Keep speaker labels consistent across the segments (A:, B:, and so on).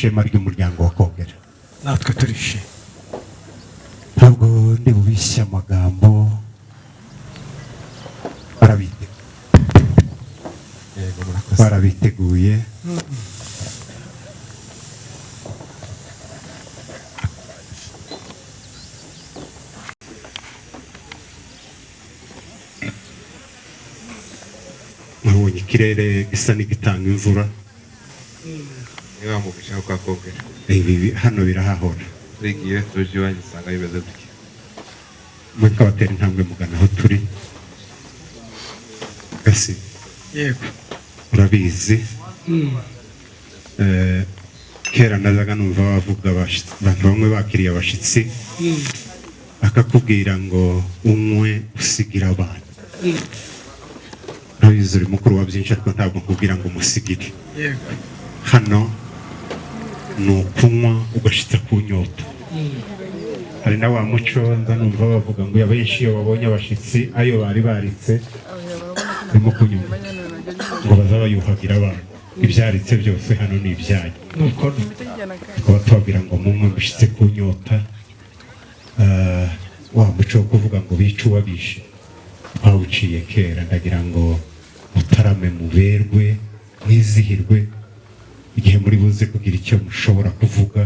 A: Ishema ry'umuryango wa Kongera.
B: Natwe turishimye.
A: Ntabwo ndi bubishye amagambo, barabite
C: Yego, murakoze.
A: Barabiteguye. Nabonye ikirere gisa n'igitanga imvura.
C: Niba mugisha kwa Kongera.
A: Ibi hano birahahora.
C: Turigiye tuje iwanyu usanga bimeze gutya.
A: Mwe kabatera intambwe mugana aho turi gasi.
B: Yego.
A: Urabizi, kera nazaga numva bavuga abantu bamwe bakiriye abashitsi, akakubwira ngo unywe usigira abana. Urabizi, uri mukuru wa byinshi, ariko ntabwo nkubwira ngo umusigire.
B: Yego.
A: Hano ni ukunywa ugashitsa ku nyota. Hari na wa muco nza numva bavuga ngo abenshi iyo babonye abashitsi, ayo bari baritse barimo kunywa, ngo baza bayuhagira abana. Ibyaritse byose hano ni ibyanyu.
B: Nuko
A: Tukaba tubabwira ngo munywe mushyitse ku nyota. Wa muco wo kuvuga ngo bice uwabishe twawuciye kera. Ndagira ngo mutarame, muberwe, mwizihirwe. Igihe muri buze kugira icyo mushobora kuvuga,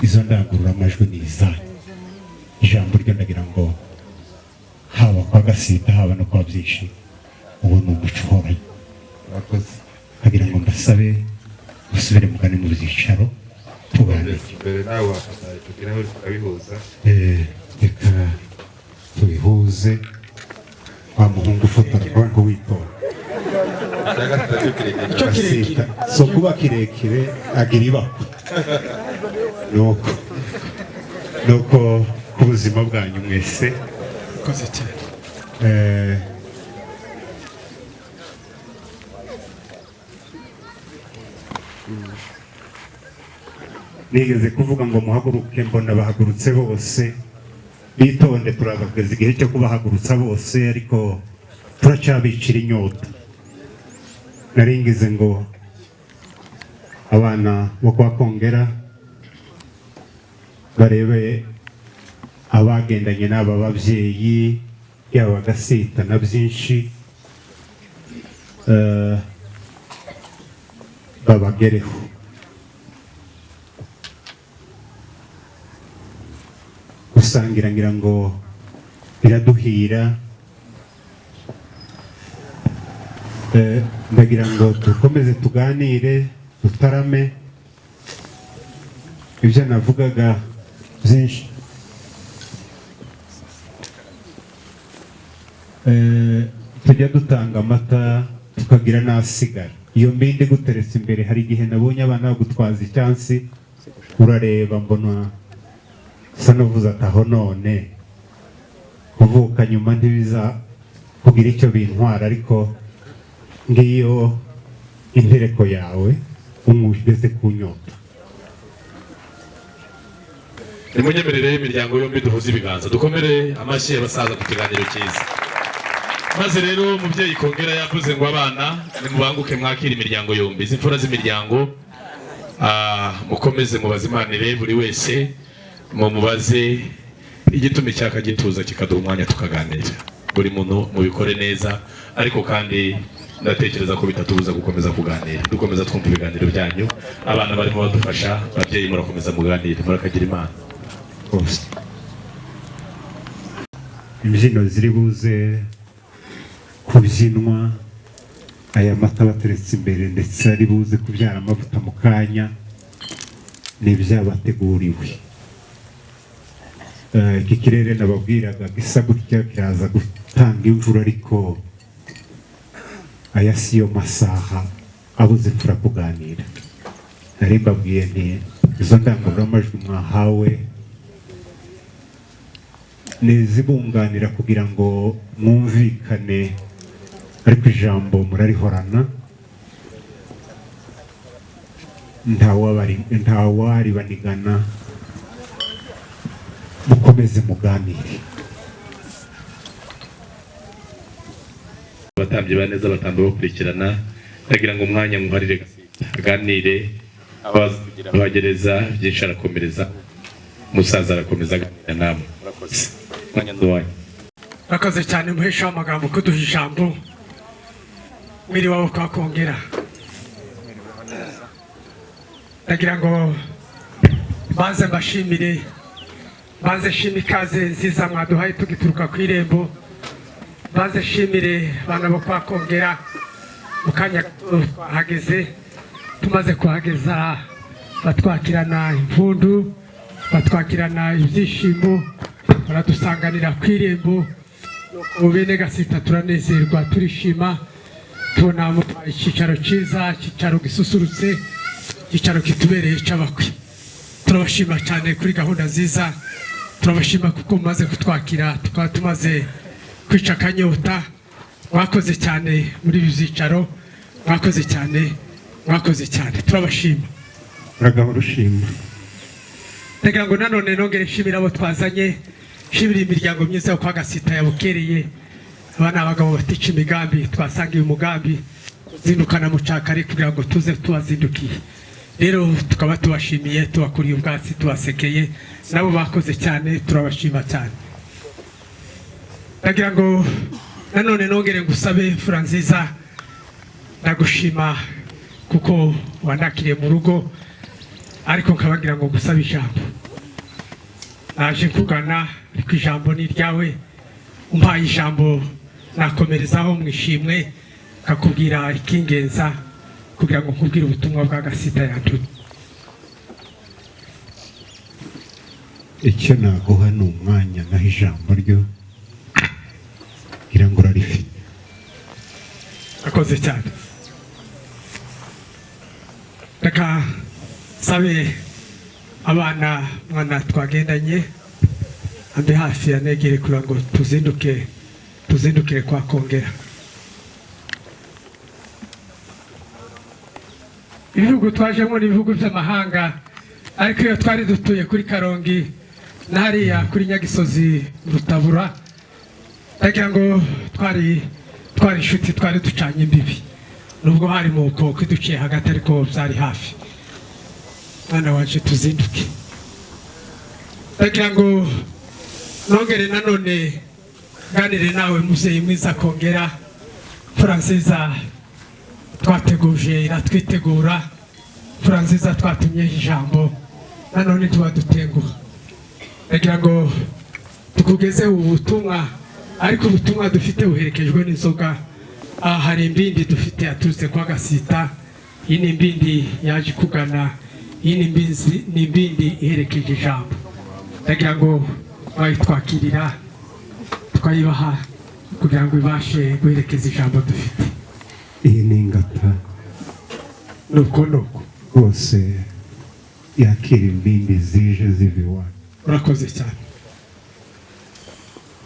A: izo ndangururamajwi ni izanyu. Ijambo ryo ndagira ngo haba kwa Gasita, haba no kwa Byinshi, uwo ni umuco uhoranye.
C: Murakoze.
A: Nkagira ngo mbasabe musubire mugane mu byicaro tuganire.
C: Mbere nawe wafata icyo kirahuri tukabihuza.
A: Reka tubihuze. Wa muhungu ufotora kuba ngo witora.
C: Icya gatatu cyo kirekire.
B: Icyo kirekire.
A: Gasita so kuba kirekire agira ibakwe. Nuko ku buzima bwanyu mwese.
B: Urakoze cyane.
A: Nigeze kuvuga ngo muhaguruke, mbona bahagurutse bose. Bitonde, turaza kugeza igihe cyo kubahagurutsa bose, ariko turacyabicira inyota. Naringize ngo abana bo kwa Kongera barebe abagendanye n'aba babyeyi, yaba Gasita na Byinshi, babagereho. Gusangira ngira ngo biraduhira. Ndagira ngo dukomeze tuganire, dutarame. Ibyo navugaga byinshi, tujya dutanga amata tukagira n'asigara. Iyo mbindi guteretse imbere, hari igihe nabonye abana bagutwaza icyansi, urareba mbona usa n'uvuze ati aho none kuvuka nyuma ntibiza kugira icyo bintwara. Ariko ngiyo intereko yawe, unywa ugeze ku nyota.
D: Nimunyemerere imiryango yombi duhuze ibiganza, dukomere amashyi abasaza ku kiganiro cyiza. Maze rero umubyeyi Kongera yavuze ngo abana nimubanguke mwakire imiryango yombi, izi mfura z'imiryango, mukomeze mubazimanire, buri wese mumubaze igituma icyaka gituza kikaduha umwanya tukaganira. Buri muntu mubikore neza, ariko kandi ndatekereza ko bitatubuza gukomeza kuganira, dukomeza twumva ibiganiro byanyu. Abana barimo badufasha, ababyeyi murakomeza muganire, murakagira Imana.
A: Rwose imbyino ziri buze kubyinwa, aya mata bateretse imbere ndetse ari buze kubyara amavuta mu kanya, ni ibyabateguriwe. Iki kirere nababwiraga gisa gutya kiraza gutanga imvura, ariko aya siyo masaha abuze imfura kuganira. Nari mbabwiye nti izo ndangururamajwi mwahawe ni izibunganira kugira ngo mwumvikane, ariko ijambo murarihorana, ntawaribanigana. Mukomeze muganire.
D: Abatambyi ba neza, abatambyi bakurikirana, ndagira ngo umwanya muharire aganire. Abaza kugira abagereza byinshi, arakomereza umusaza, arakomeza aganira namwe. Murakoze, umwanya ni uwanyu.
B: Urakoze cyane, muhesha w'amagambo, kuduha ijambo. Mwiriwe abo kwa Kongera. Ndagira ngo banze mbashimire, banze shima ikaze nziza mwaduhaye tugituruka ku irembo. Banze shimire abana bo kwa Kongera. Mu kanya gato twahageze, tumaze kuhageza batwakirana impundu, batwakirana ibyishimo, baradusanganira ku irembo. Nuko bene Gasita turanezerwa, turishima, tubona muduhaye icyicaro cyiza, icyicaro gisusurutse, icyicaro kitubereye cy'abakwe. Turabashima cyane kuri gahunda nziza, turabashima kuko mumaze kutwakira tukaba tumaze kwica akanyota. Mwakoze cyane muri ibi byicaro, mwakoze cyane, mwakoze cyane, turabashima.
A: Uragahora ushima.
B: Ndagira ngo nanone nongere nshimire abo twazanye, nshimire imiryango myiza yo kwa Gasita yabukereye. Aba ni abagabo batica imigambi, twasangiye umugambi zindukana mucakari kugira ngo tuze tubazindukiye. Rero tukaba tubashimiye, tubakuriye ubwatsi, tubasekeye. Nabo bakoze cyane, turabashima cyane. Ndagira ngo nanone nongere ngusabe, mfura nziza, ndagushima kuko wandakiriye mu rugo, ariko nkabagira ngo ngusabe ijambo. Naje kugana, ariko ijambo ni iryawe. Umpaye ijambo nakomerezaho mu ishimwe, nkakubwira ikingenza kugira ngo nkubwire ubutumwa bwa Gasita yantumye.
A: Icyo naguha ni umwanya, naho ijambo ryo ngira ngo urarifite.
B: Akoze cyane. Reka nsabe abana, mwana twagendanye ambe hafi ya negere kugira ngo tuzinduke, tuzindukire kwa Kongera. Ibihugu twajemo ni ibihugu by'amahanga, ariko iyo twari dutuye kuri Karongi na hariya kuri Nyagisozi Rutabura, ndagira ngo twari inshuti, twari ducanye imbibi, nubwo hari mu bukoko iduciye hagati, ariko byari hafi. Mwana waje, tuzinduke. Ndagira ngo nongere nanone nganire nawe, mubyeyi mwiza Kongera. Mfura nziza twateguje iratwitegura, mfura nziza twatumye ijambo, nanone tuba dutenguha. Ndagira ngo tukugezeho ubu butumwa, ariko ubutumwa dufite buherekejwe n'inzoga. Aha hari imbindi dufite yaturutse kwa Gasita. Iyi ni imbindi yaje kugana, iyi ni imbindi iherekeje ijambo. Ndagira ngo bayitwakirira, tukayibaha kugira ngo ibashe guherekeza ijambo dufite.
A: Iyi ni ingata.
B: Nuko nuko.
A: Rwose yakira imbindi zije ziva iwanyu.
B: Urakoze cyane.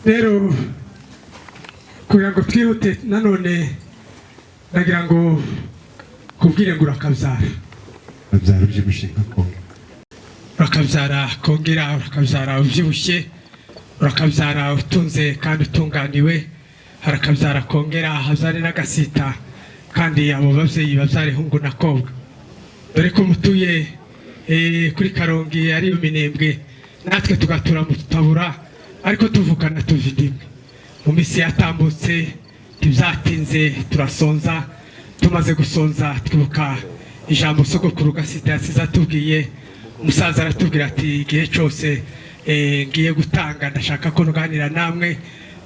B: Rero kugira ngo twihute, nanone ndagira ngo kubwire ngo urakabyara.
A: Abyara ubyibushye nka Kongera.
B: Urakabyara Kongera, urakabyara ubyibushye, urakabyara utunze kandi utunganiwe. Harakabyara Kongera, habyare n'Agasita, kandi abo babyeyi babyare hungu na kobwa. Dore ko mutuye kuri Karongi ariyo Minembwe, natwe tugatura mu Tutabura, ariko tuvukana tuva indimwe. Mu minsi yatambutse ntibyatinze turasonza, tumaze gusonza twibuka ijambo sogokuru Gasita yasize atubwiye. Umusaza aratubwira ati igihe cyose ngiye gutanga, ndashaka ko nganira namwe.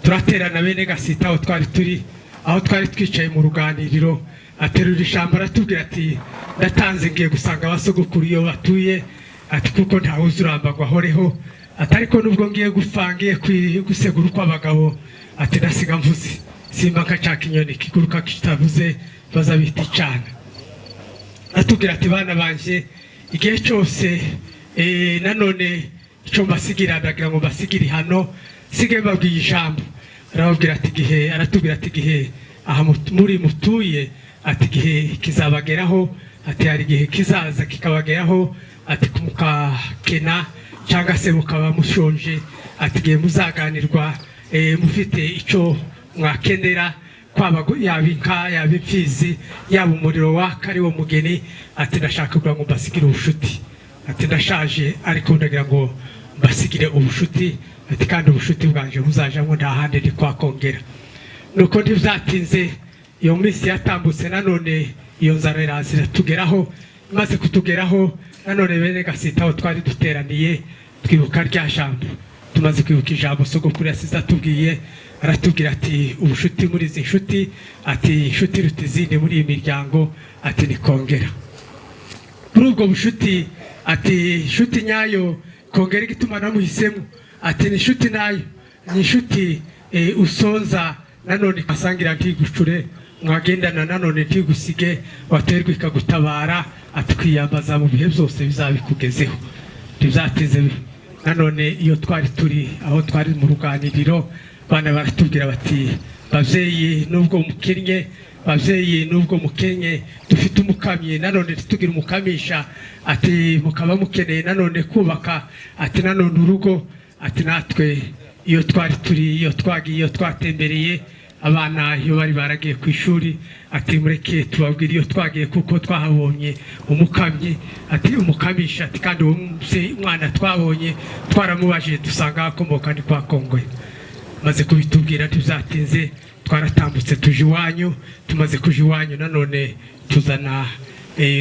B: Turaterana bene Gasita aho twari turi, aho twari twicaye mu ruganiriro, aterura ijambo aratubwira ati ndatanze, ngiye gusanga abasogokuru iyo batuye, ati kuko ntawuzi uramba ngo ahoreho, ati ariko nubwo ngiye gupfa, ngiye gusegura uko abagabo, ati ndasiga mvuze, simba nkacaka inyoni kiguruka kitavuze bazabita icana. Atubwira ati bana banje, igihe cyose nanone icyo mbasigira, ndagira ngo mbasigire hano, sige mbabwiye ijambo. Arababwira ati igihe, aratubwira ati igihe aha muri mutuye, ati igihe kizabageraho, ati hari igihe kizaza kikabageraho, ati mukakena cyangwa se mukaba mushonje, ati igihe muzaganirwa mufite icyo mwakenera. Kwaba yaba inka, yaba imfizi, yaba umuriro waka ari wo mugeni. Ati ndashaka kugira ngo mbasigire ubushuti. Ati ndashaje, ariko ndagira ngo mbasigire ubushuti. Ati kandi ubushuti bwanje buzajamo nta handi ndi kwa Kongera. Nuko ntibyatinze, iyo minsi yatambutse, nanone iyo nzara iraza iratugeraho. Imaze kutugeraho, nanone bene Gasita aho twari duteraniye twibuka rya jambo. Tumaze kwibuka ijambo sogokuru yasize atubwiye, aratubwira ati ubushuti muri izi nshuti, ati inshuti iruta izindi muri iyi miryango, ati ni Kongera. Muri ubwo bushuti, ati inshuti nyayo Kongera, igituma namuhisemo, ati ni inshuti nayo, ni inshuti usonza nanone asangira ntigucure, mwagendana nanone ntigusige, waterwa ikagutabara, atwiyambaza mu bihe byose bizabikugezeho. Ntibyatinze, nanone iyo twari turi aho twari mu ruganiriro, bana baratubwira bati babyeyi nubwo mukennye, babyeyi nubwo mukenye, dufite umukamyi, nanone ntitugire umukamisha, ati mukaba mukeneye nanone kubaka, ati nanone urugo, ati natwe iyo twari turi, iyo twagiye, iyo twatembereye, abana iyo bari baragiye ku ishuri, ati mureke tubabwire iyo twagiye kuko twahabonye umukamyi, ati umukamisha, ati kandi uwo mwana twabonye twaramubajije dusanga akomoka ni kwa Kongwe. Maze kubitubwira, ntibyatinze twaratambutse tuje iwanyu. Tumaze kuja iwanyu, nanone tuzana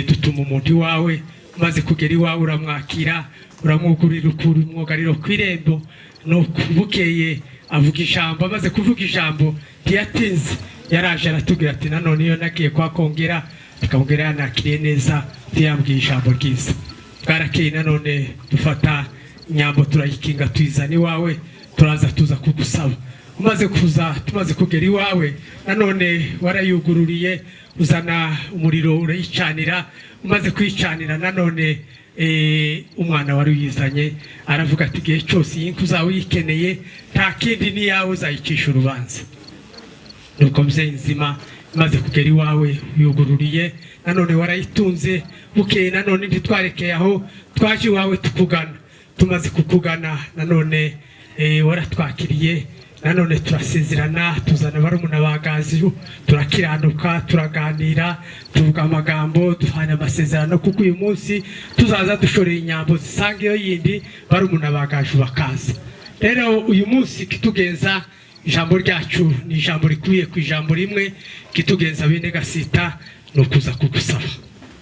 B: dutuma umuntu iwawe. Umaze kugera iwawe uramwakira, uramwugurira, ukura umwugariro ku irembo. Nuko bukeye avuga ijambo. Amaze kuvuga ijambo, ntiyatinze, yaraje aratubwira ati nanone iyo nagiye kwa Kongera akamubwira yanakiriye neza, ntiyambwiye ijambo ryiza. Bwarakeye, nanone dufata inyambo turayikinga tuyizana iwawe, turaza tuza kugusaba. Umaze kuza, tumaze kugera iwawe, nanone warayugururiye, uzana umuriro urayicanira. Umaze kuyicanira, nanone umwana wari uyizanye aravuga ati igihe cyose iyi nka uzaba uyikeneye, nta kindi n'iyawe, uzayicisha urubanza. Nuko mubyeyi nzima, imaze kugera iwawe uyugururiye, nanone warayitunze. Bukeye nanone ntitwarekeye aho, twaje iwawe tukugana. Tumaze kukugana, nanone waratwakiriye, nanone turasezerana, tuzana barumuna ba Gaziyo, turakiranuka, turaganira, tuvuga amagambo, duhana amasezerano, kuko uyu munsi tuzaza dushoreye inyambo zisanga iyo yindi, barumuna ba Gaju bakaza. Rero uyu munsi kitugenza, ijambo ryacu ni ijambo rikubiye ku ijambo rimwe. Kitugenza bene Gasita ni ukuza kugusaba.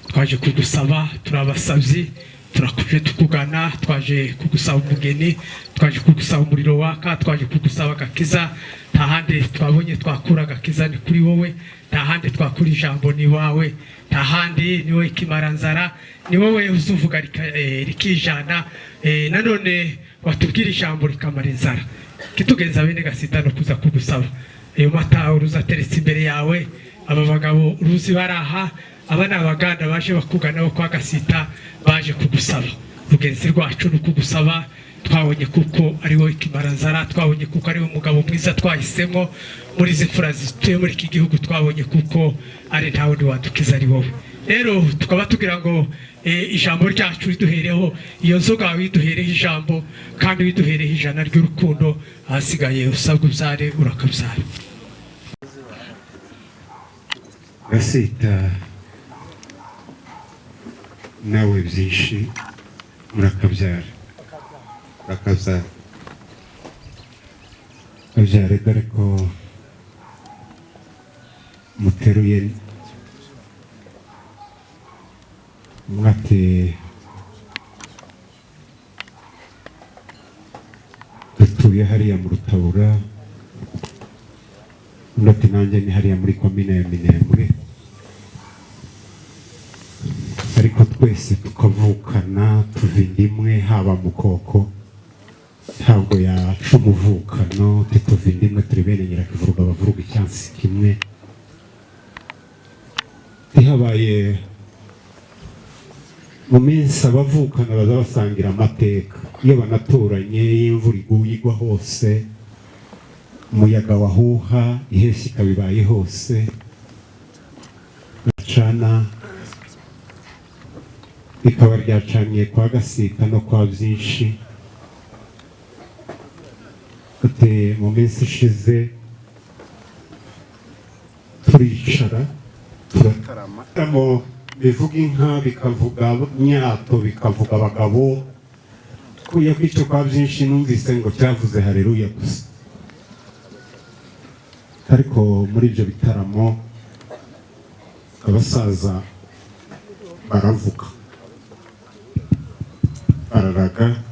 B: Twaje kugusaba, turabasabyi, turakuje tukugana, twaje kugusaba umugeni, twaje kugusaba umuriro waka, twaje kugusaba agakiza. Nta handi twabonye twakura agakiza, ni kuri wowe. Nta handi twakura ijambo, ni wawe. Nta handi, ni wowe kimaranzara, ni wowe uzuvuga rikijana, nanone watubwira ijambo rikamara inzara. Kitugenza bene Gasita no kuza kugusaba ayo mata uruza ateretse imbere yawe. Aba bagabo uruzi baraha, aba ni abaganda baje bakugana bo kwa Gasita, baje kugusaba. Rugenzi rwacu ni ukugusaba. Twabonye kuko ari wowe kimaranzara, twabonye kuko ari we mugabo mwiza twahisemo muri izi mfura zituye muri iki gihugu, twabonye kuko ari nta wundi wadukiza, ari wowe. Rero tukaba tugira ngo ijambo ryacu riduhereho iyo nzoga, widuhereho ijambo kandi widuhereho ijana ry'urukundo. Ahasigaye usabwa ubyare, urakabyara.
A: Gasita nawe byinshi, murakabyara.
C: Urakabyara.
A: Kabyare, dore ko muteruye mwate. Dutuye hariya mu Rutabura, undi ati nanjye ni hariya muri komine ya Minembwe, ariko twese tukavukana, tuva inda imwe, haba mu koko ntabwo yaca umuvukano, tuva inda imwe, turi bene nyirakivuruga bavuruga icyansi kimwe. Ntihabaye mu minsi abavukana baza basangira amateka, iyo banaturanye, iyo imvura iguye igwa hose, umuyaga wahuha iheshyi ikaba ibaye hose, bacana rikaba ryacaniye kwa Gasita no kwa byinshi. Ati mu minsi ishize Turicara, turatarama. Ibitaramo bivuga inka, bikavuga nyato, bikavuga abagabo. Kuye kw'icyo kwa byinshi, numvise ngo cyavuze hareruya gusa. Ariko muri ibyo bitaramo abasaza baravuga, bararaga.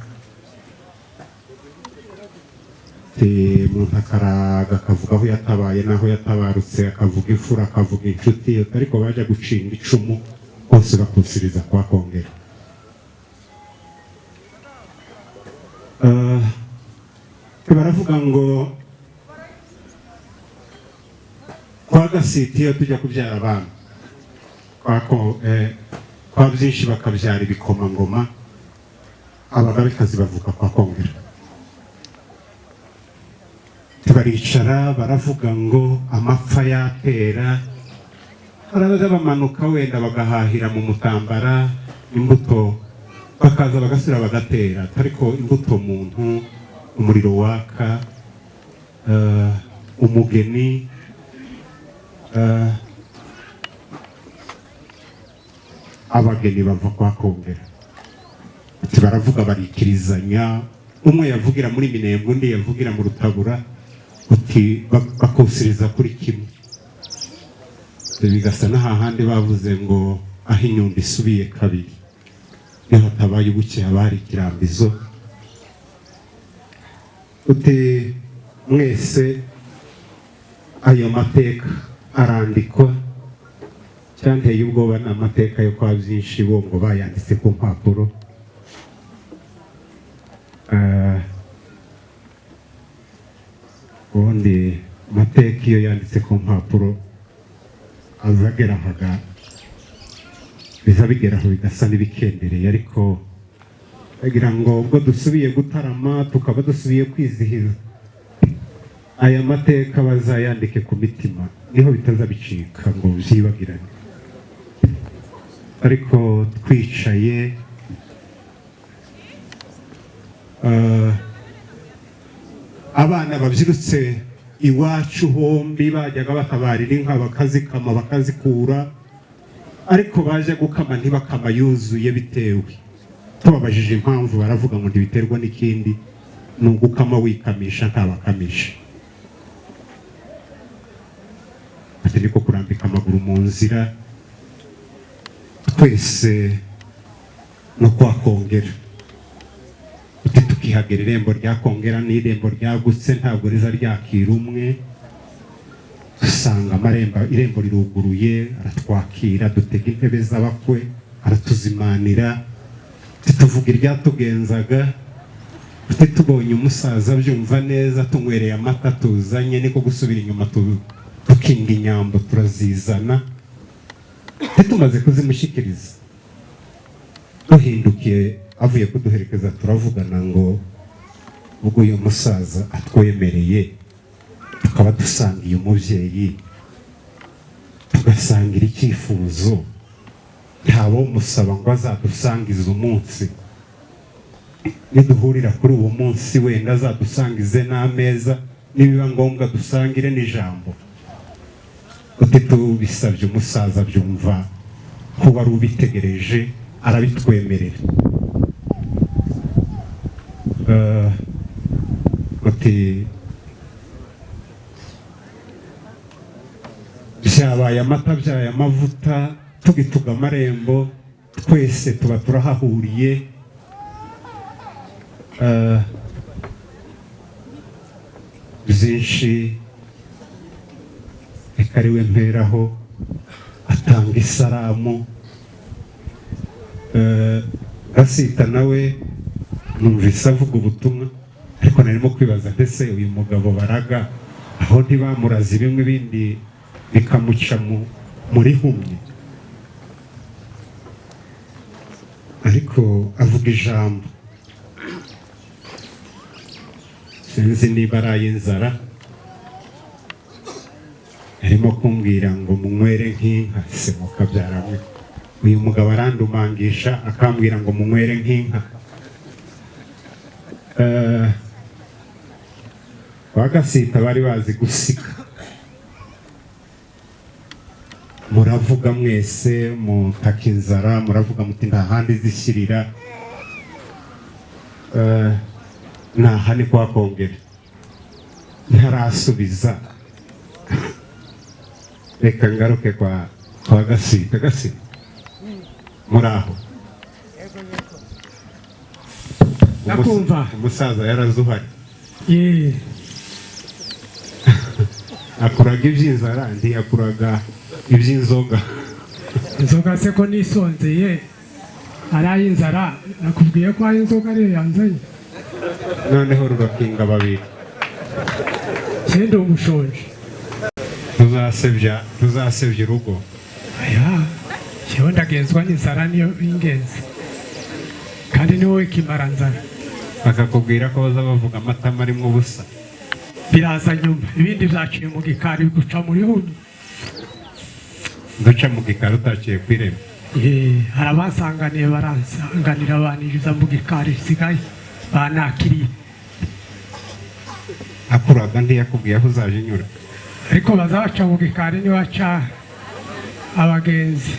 A: Umuntu akaraga, akavuga aho yatabaye n'aho yatabarutse, akavuga imfura, akavuga inshuti. Ariko bajya gucinga icumu bose bakusiriza kwa Kongera. Baravuga ngo kwa Gasiti iyo tujya kubyara abana kwa byinshi bakabyara ibikomangoma, abagabekazi bavuka kwa Kongera. Baricara, baravuga ngo amapfa yatera, baraza bamanuka wenda bagahahira mu Mutambara imbuto, bakaza bagasubira bagatera. Ariko imbuto muntu, umuriro waka, umugeni, abageni bava kwa Kongera. Ati baravuga, barikirizanya, umwe yavugira muri Minembwe, undi yavugira mu Rutabura, uti bakusiriza kuri kimwe. Bigasa n'ahahandi bavuze ngo aho inyundo isubiye kabiri, iyo hatabaye ubuke haba hari ikirambizo. Uti mwese ayo mateka arandikwa. Cyanteye ubwoba ni amateka yo kwa byinshi bo ngo bayanditse ku mpapuro. Ubundi amateka iyo yanditse ku mpapuro aza agerahaga, biza bigeraho bigasa n'ibikendereye. Ariko bagira ngo ubwo dusubiye gutarama, tukaba dusubiye kwizihiza, aya mateka bazayandike ku mitima, niho bitazabicika ngo byibagirane. Ariko twicaye, abana babyirutse iwacu hombi bajyaga batabarira inka, bakazikama, bakazikura, ariko baje gukama ntibakama yuzuye. Bitewe tubabajije impamvu, baravuga ngo ntibiterwa n'ikindi, ni ugukama wikamisha, ntabakamisha. Ati niko kurambika amaguru mu nzira twese no kwa Kongera. Uti tukihagera, irembo rya Kongera ni irembo ryagutse, ntabwo riza ryakira umwe. Dusanga amarembo, irembo riruguruye, aratwakira, dutega intebe z'abakwe, aratuzimanira. Tuvuga iryatugenzaga. Uti tubonye umusaza abyumva neza, tunywereye amata tuzanye, niko gusubira inyuma tukinga inyambo, turazizana. Tumaze kuzimushyikiriza, duhindukiye avuye kuduherekeza, turavugana ngo ubwo uyu musaza atwemereye, tukaba dusangiye umubyeyi, tugasangira icyifuzo, ntawomusaba ngo azadusangize umunsi, niduhurira kuri uwo munsi wenda azadusangize n'ameza, nibiba ngombwa dusangire n'ijambo. Uti tubisabye umusaza byumva ko wari ubitegereje, arabitwemerera. Uti byabaye amata, byabaye amavuta, tugituga amarembo twese tuba turahahuriye. Byinshi reka ariwe mperaho atanga isaramu. Gasita nawe numvise avuga ubutumwa, ariko narimo kwibaza ndetse uyu mugabo baraga aho ntibamuraze bimwe, ibindi bikamuca muri humye. Ariko avuga ijambo, sinzi niba ari ay'inzara, arimo kumbwira ngo munywere nk'inka. Se mukabyara mwe, uyu mugabo arandumangisha akambwira ngo munywere nk'inka. Ba Gasita bari bazi gusika. Muravuga mwese mutaka inzara, muravuga muti nta handi zishyirira. Naha ni kwa Kongera ntarasubiza, reka ngaruke kwa Gasita. Gasita, muraho?
B: Ndakumva.
A: Umusaza yarazuhari.
B: Ye.
A: Akuraga iby'inzara, ntiyakuraga iby'inzoga.
B: Inzoga se ko nisonzeye ari ay'inzara? Nakubwiye ko ay'inzoga ariyo yanzanye.
A: Noneho rugakinga babiri.
B: Kenda umushonje.
A: Tuzasebya urugo.
B: Aya jewe ndagenzwa n'inzara, niyo y'ingenzi, kandi ni wowe kimaranzara.
A: Bakakubwira ko baza bavuga amatama arimo ubusa.
B: Biraza nyuma, ibindi byaciye mu gikari guca muri huni.
A: Duca mu gikari utaciye ku irembo?
B: Ye, hari abasanganiye, baransanganira, baniriza mu gikari sigaye banakiriye.
A: Akuraga ntiyakubwiye aho uzaje unyura?
B: Ariko bazabaca mu gikari nibaca abagenzi.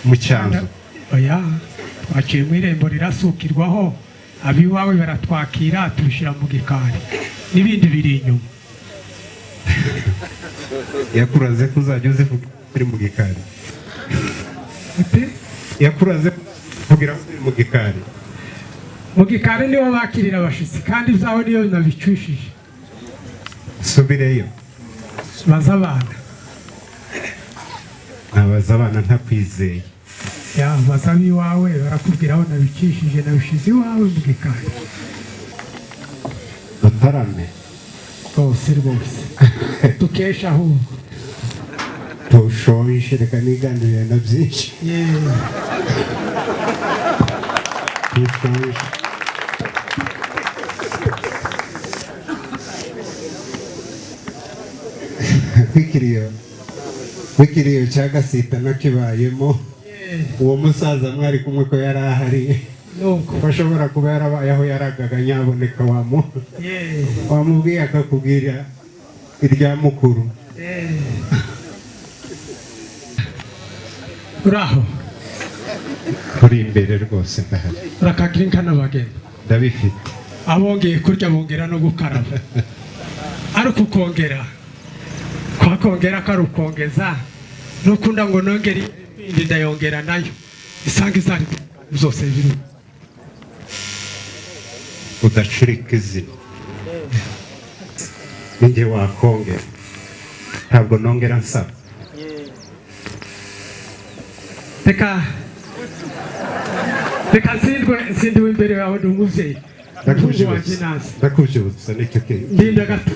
A: Mu cyanzu?
B: Oya, twaciye mu irembo rirasukirwaho, abiwawe baratwakira, tubishyira mu gikari, n'ibindi biri inyuma.
A: Yakuraze ko uzajya uzivuga uri mu gikari?
B: Ute?
A: Yakuraze kugira ngo uri mu gikari?
B: Mu gikari niho bakirira abashitsi, kandi ibyawe niyo nabicishije.
A: Subireyo.
B: Baza abana.
A: Nabaza abana ntakwizeye.
B: Ya, baza ab'iwawe, barakubwira aho nabicishije, nabishize iwawe mu gikari.
A: Dutarame.
B: Rwose rwose, dukesha ahubwo.
A: Tushonje, reka niganirire na byinshi.
B: Yeee.
A: Tushonje. Wikiriyo cya Gasita nakibayemo. Uwo musaza mwari kumwe ko yari ahari?
B: Nuko.
A: Ko ashobora kuba yarabaye aho yaragaga, nyaboneka wamu
B: Yeee.
A: wamubwiye akakubwira irya mukuru.
B: Uraho?
A: Turi imbere rwose, ndahari.
B: Urakagira inka n'abageni.
A: Ndabifite.
B: Abongeye kurya bongera no gukaraba, ariko ukongera kwa kongera ko ari ukongeza, nukunda ngo nongere indi, ndayongera nayo isanga izari zose biri.
A: Udacurika izina, ninjye wakongera, ntabwo nongera nsaba.
B: Reka reka ntsindwe, nsindiwe imbere yawe, ndi umubyeyi, umuhungu wanjye nazi.
A: Ndakubyutsa nicyo kintu.
B: Ndinda gato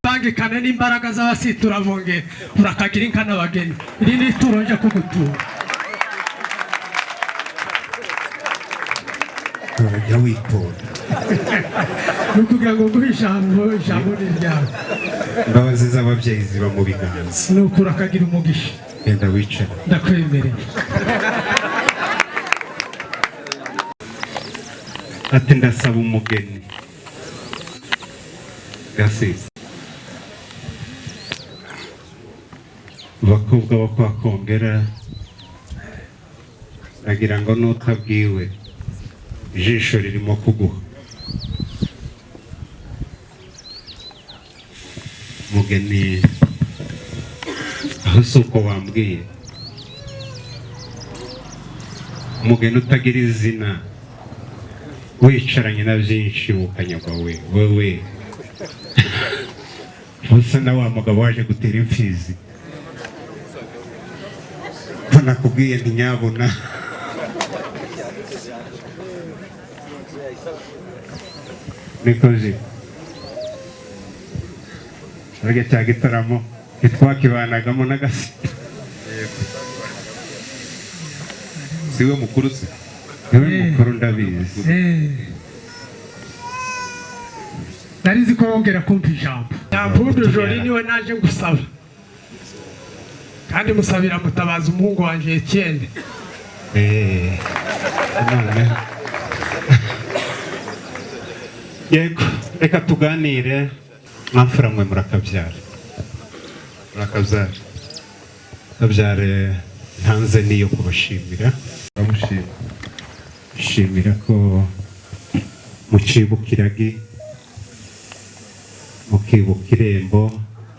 B: bangikane n'imbaraga z'abasitura bongera, urakagira inka n'abageni, iri ni ituro njya kugutura.
A: Urajya witonda.
B: Ni ukugira ngo nguhe ijambo, ijambo ni iryawe.
A: Imbabazi z'ababyeyi ziba mu biganza.
B: Ni ukuri, akagira umugisha.
A: Genda wicara.
B: Ndakwemereye.
A: Ati ndasaba umugeni Gasiza. Abakobwa bo kwa Kongera, nagira ngo n'utabwiwe ijisho ririmo kuguha umugeni. Aho si uko wambwiye? Umugeni utagira izina, wicaranye na byinshi ukanyagwa we wewe, usa na wa mugabo waje gutera imfizi, ko nakubwiye ntinyabona. Niko je arya cya gitaramo ntitwakibanagamo n'agasita?
C: Siwe mukuru se?
A: Niwe mukuru, ndabizi.
B: Nari nzi ko wongera kumva ijambo. Nyampundu Jori niwe naje gusaba, kandi musabira mutabaza umuhungu wanjye Etienne.
A: Noneho yego, reka tuganire. Mwamfura mwe, murakabyara.
C: Murakabyara.
A: Babyare ntanze niyo kubashimira.
C: Turamushima.
A: Shimira ko mucibuka iragi, mukibuka irembo,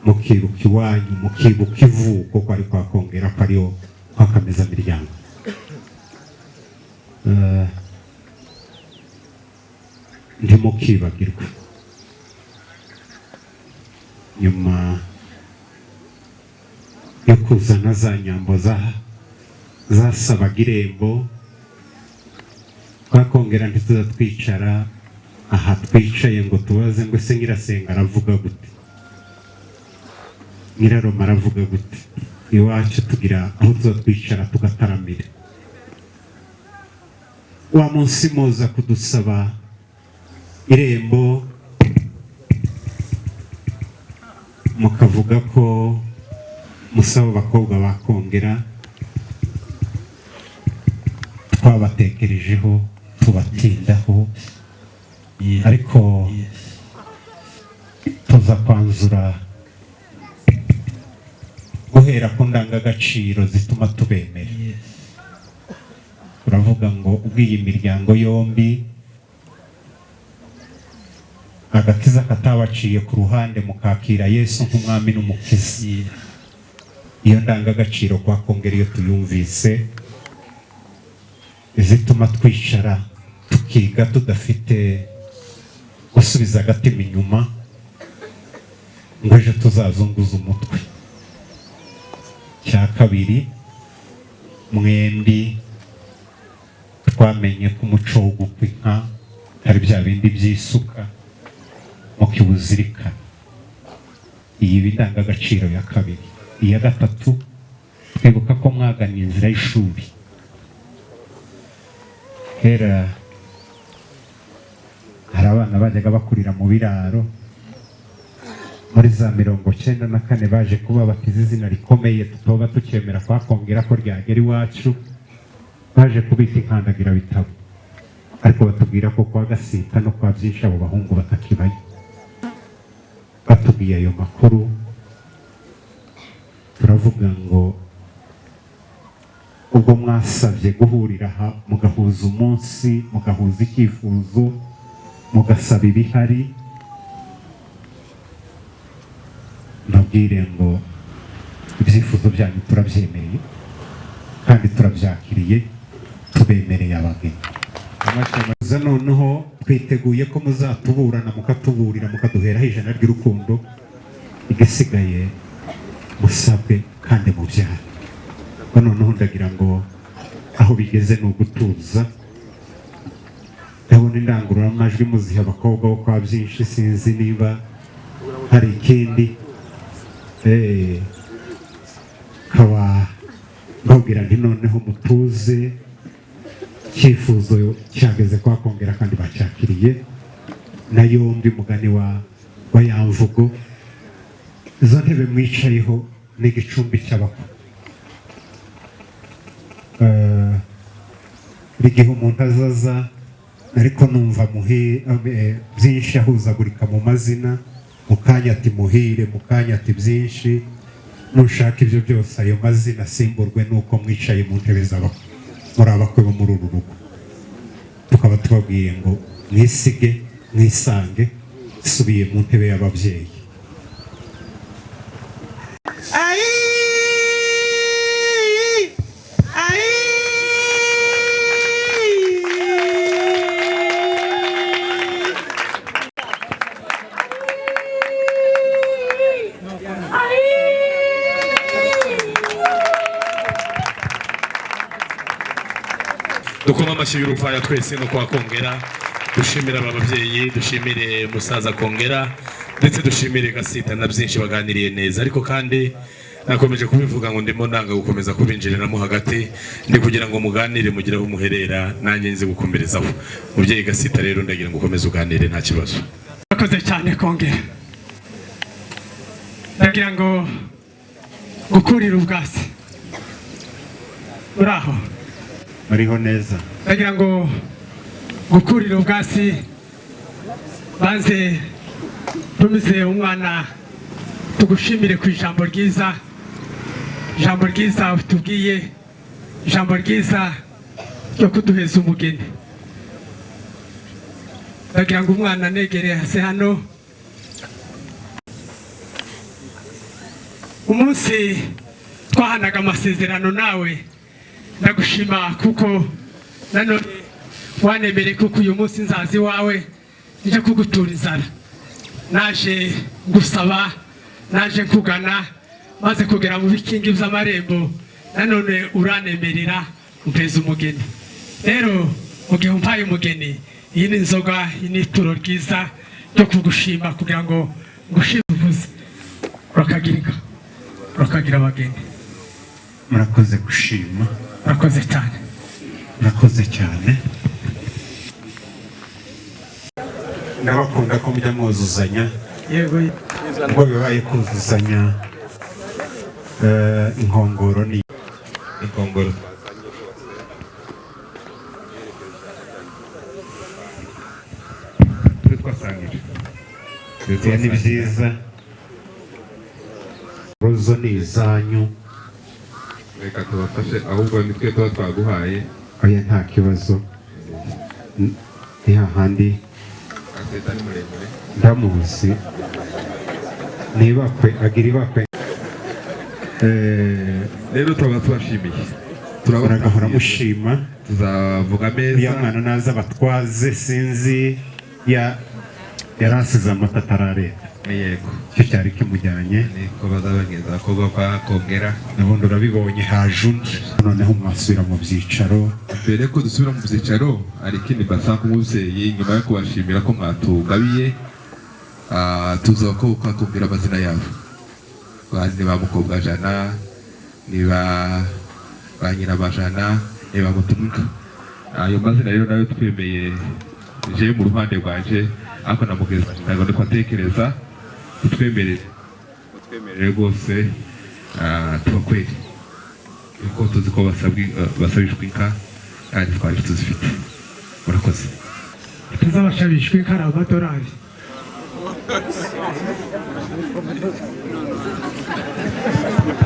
A: mukibuka iwanyu, mukibuka ivuko ko ari kwa Kongera, ko ariho kwa Kamezamiryango. Ntimukibagirwe nyuma yo kuzana za nyambo zasabaga irembo twakongera, ntituza twicara aha twicaye ngo tubaze ngo ese nyirasenga aravuga gute, nyiraroma aravuga gute. Iwacu tugira aho tuza twicara tugataramira. Wa munsi muza kudusaba irembo, mukavuga ko musaba abakobwa bakongera, twabatekerejeho tubatindaho, ariko tuza kwanzura guhera ku ndangagaciro zituma tubemera. Turavuga ngo ubwo iyi miryango yombi agakiza katabaciye ku ruhande, mukakira Yesu nk'umwami n'umukiza, iyo ndangagaciro kwa Kongera iyo tuyumvise zituma twicara tukiga tudafite gusubiza agatima inyuma ngo ejo tuzazunguze umutwe. Cya kabiri, mwembi twamenye ko umuco wo gukwa inka ari bya bindi by'isuka, mukiwuzirikana. Iyi iba indangagaciro ya kabiri. Iya gatatu, twibuka ko mwagannye inzira y'ishuri. Kera hari abana bajyaga bakurira mu biraro. Muri za 94 baje kuba batize izina rikomeye tutoba tukemera kwakongera ko ryagera iwacu, baje kubita inkandagirabitabo, ariko batubwira ko kwa Gasita no kwa byinshi abo bahungu batakibayo. Batubwiye ayo makuru, turavuga ngo ubwo mwasabye guhurira aha, mugahuza umunsi, mugahuza icyifuzo, mugasaba ibihari, mbabwire ngo ibyifuzo byanyu turabyemereye kandi turabyakiriye, tubemereye abageni. Noneho twiteguye ko muzatuburana, mukatuburira, mukaduheraho ijana ry'urukundo. Igisigaye musabwe kandi mubyare. Noneho ndagira ngo aho bigeze ni ugutuza. Ndabona indangururamajwi muziha abakobwa bo kwa byinshi, sinzi niba hari ikindi. Kaba mbabwira nti noneho mutuze, icyifuzo cyageze kwa Kongera kandi bacyakiriye na yombi. Mugani wa ya mvugo, izo ntebe mwicayeho ni igicumbi cy'abakwe. Igihe umuntu azaza, ariko numva byinshi ahuzagurika mu mazina, mu kanya ati Muhire, mu kanya ati byinshi. Nushaka ibyo byose ayo mazina asimburwe nuko mwicaye mu ntebe z'abakwe, muri abakwe bo muri uru rugo. Tukaba tubabwiye ngo mwisige mwisange, subiye mu ntebe y'ababyeyi.
D: Dukoma amashyi y'urufaya twese no kwa Kongera, dushimire aba babyeyi, dushimire musaza Kongera, ndetse dushimire Gasita na byinshi baganiriye neza. Ariko kandi nakomeje kubivuga ngo ndimo nanga gukomeza kubinjiriramo hagati, ndi kugira ngo muganire mugire aho muherera, nanjye nzi gukomerezaho. Mubyeyi Gasita rero, ndagira ngo ukomeze uganire nta kibazo.
B: Urakoze cyane Kongera. Ndagira ngo gukurira ubwasi uraho.
A: Muriho neza.
B: Ndagira ngo gukurira ubwasi, banze tumize umwana, tugushimire ku ijambo ryiza. Ijambo ryiza utubwiye, ijambo ryiza ryo kuduheza umugeni. Ndagira ngo umwana anegere hasi hano. Umunsi twahanaga amasezerano nawe, ndagushima kuko nanone wanemereye, kuko uyu munsi nzaza iwawe nje kugutura inzara. Naje ngusaba, naje nkugana, maze kugera mu bikingi by'amarembo, nanone uranemerera umpeza umugeni. Rero mu gihe umpaye umugeni, iyi ni inzoga, iyi ni ituro ryiza ryo kugushima, kugira ngo ngushime uvuze. Urakagira inka, urakagira abageni.
A: Murakoze gushima.
B: Urakoze cyane.
A: Murakoze cyane. Ndabakunda ko mujya mwuzuzanya.
B: Yego.
A: Ubwo bibaye kuzuzanya, inkongoro ni
C: Inkongoro. Turi twasangira.
A: Ibyo ni byiza, rozo ni izanyu.
C: Reka tubafashe, ahubwo nitwe tuba twaguhaye.
A: Oya, nta kibazo. Ni hahandi.
C: Aseta ni muremure.
A: Ndamuzi, nibakwe agira ibakwe.
C: Rero turaba tubashimiye.
A: Muragahora mushima.
C: Tuzavuga ameza.
A: Ya mwana naza batwaze, sinzi ya yarasize amata atarareta.
C: Yego.
A: Icyo cyari kimujyanye.
C: Niko bazabagenza abakobwa kwa Kongera.
A: Ubundi urabibonye, haje undi, noneho mwasubira mu byicaro.
C: Mbere ko dusubira mu byicaro, hari ikindi mbasaba nk'umubyeyi, nyuma yo kubashimira ko mwatugabiye, tuza ko twakubwira amazina yabo. Ni ba Mukobwa Jana, ni ba Nyirabajana, ni ba Mutumwinka. Ayo mazina rero nayo twemeye, je mu ruhande rwanje, ariko na mugenzi wanjye ntabwo ndiko atekereza, tutwemerere rwose, tubakwere, kuko tuzi ko basabishwa inka kandi twari tuzifite. Murakoze.
B: Tuzabashabishwa inka ari amadorari.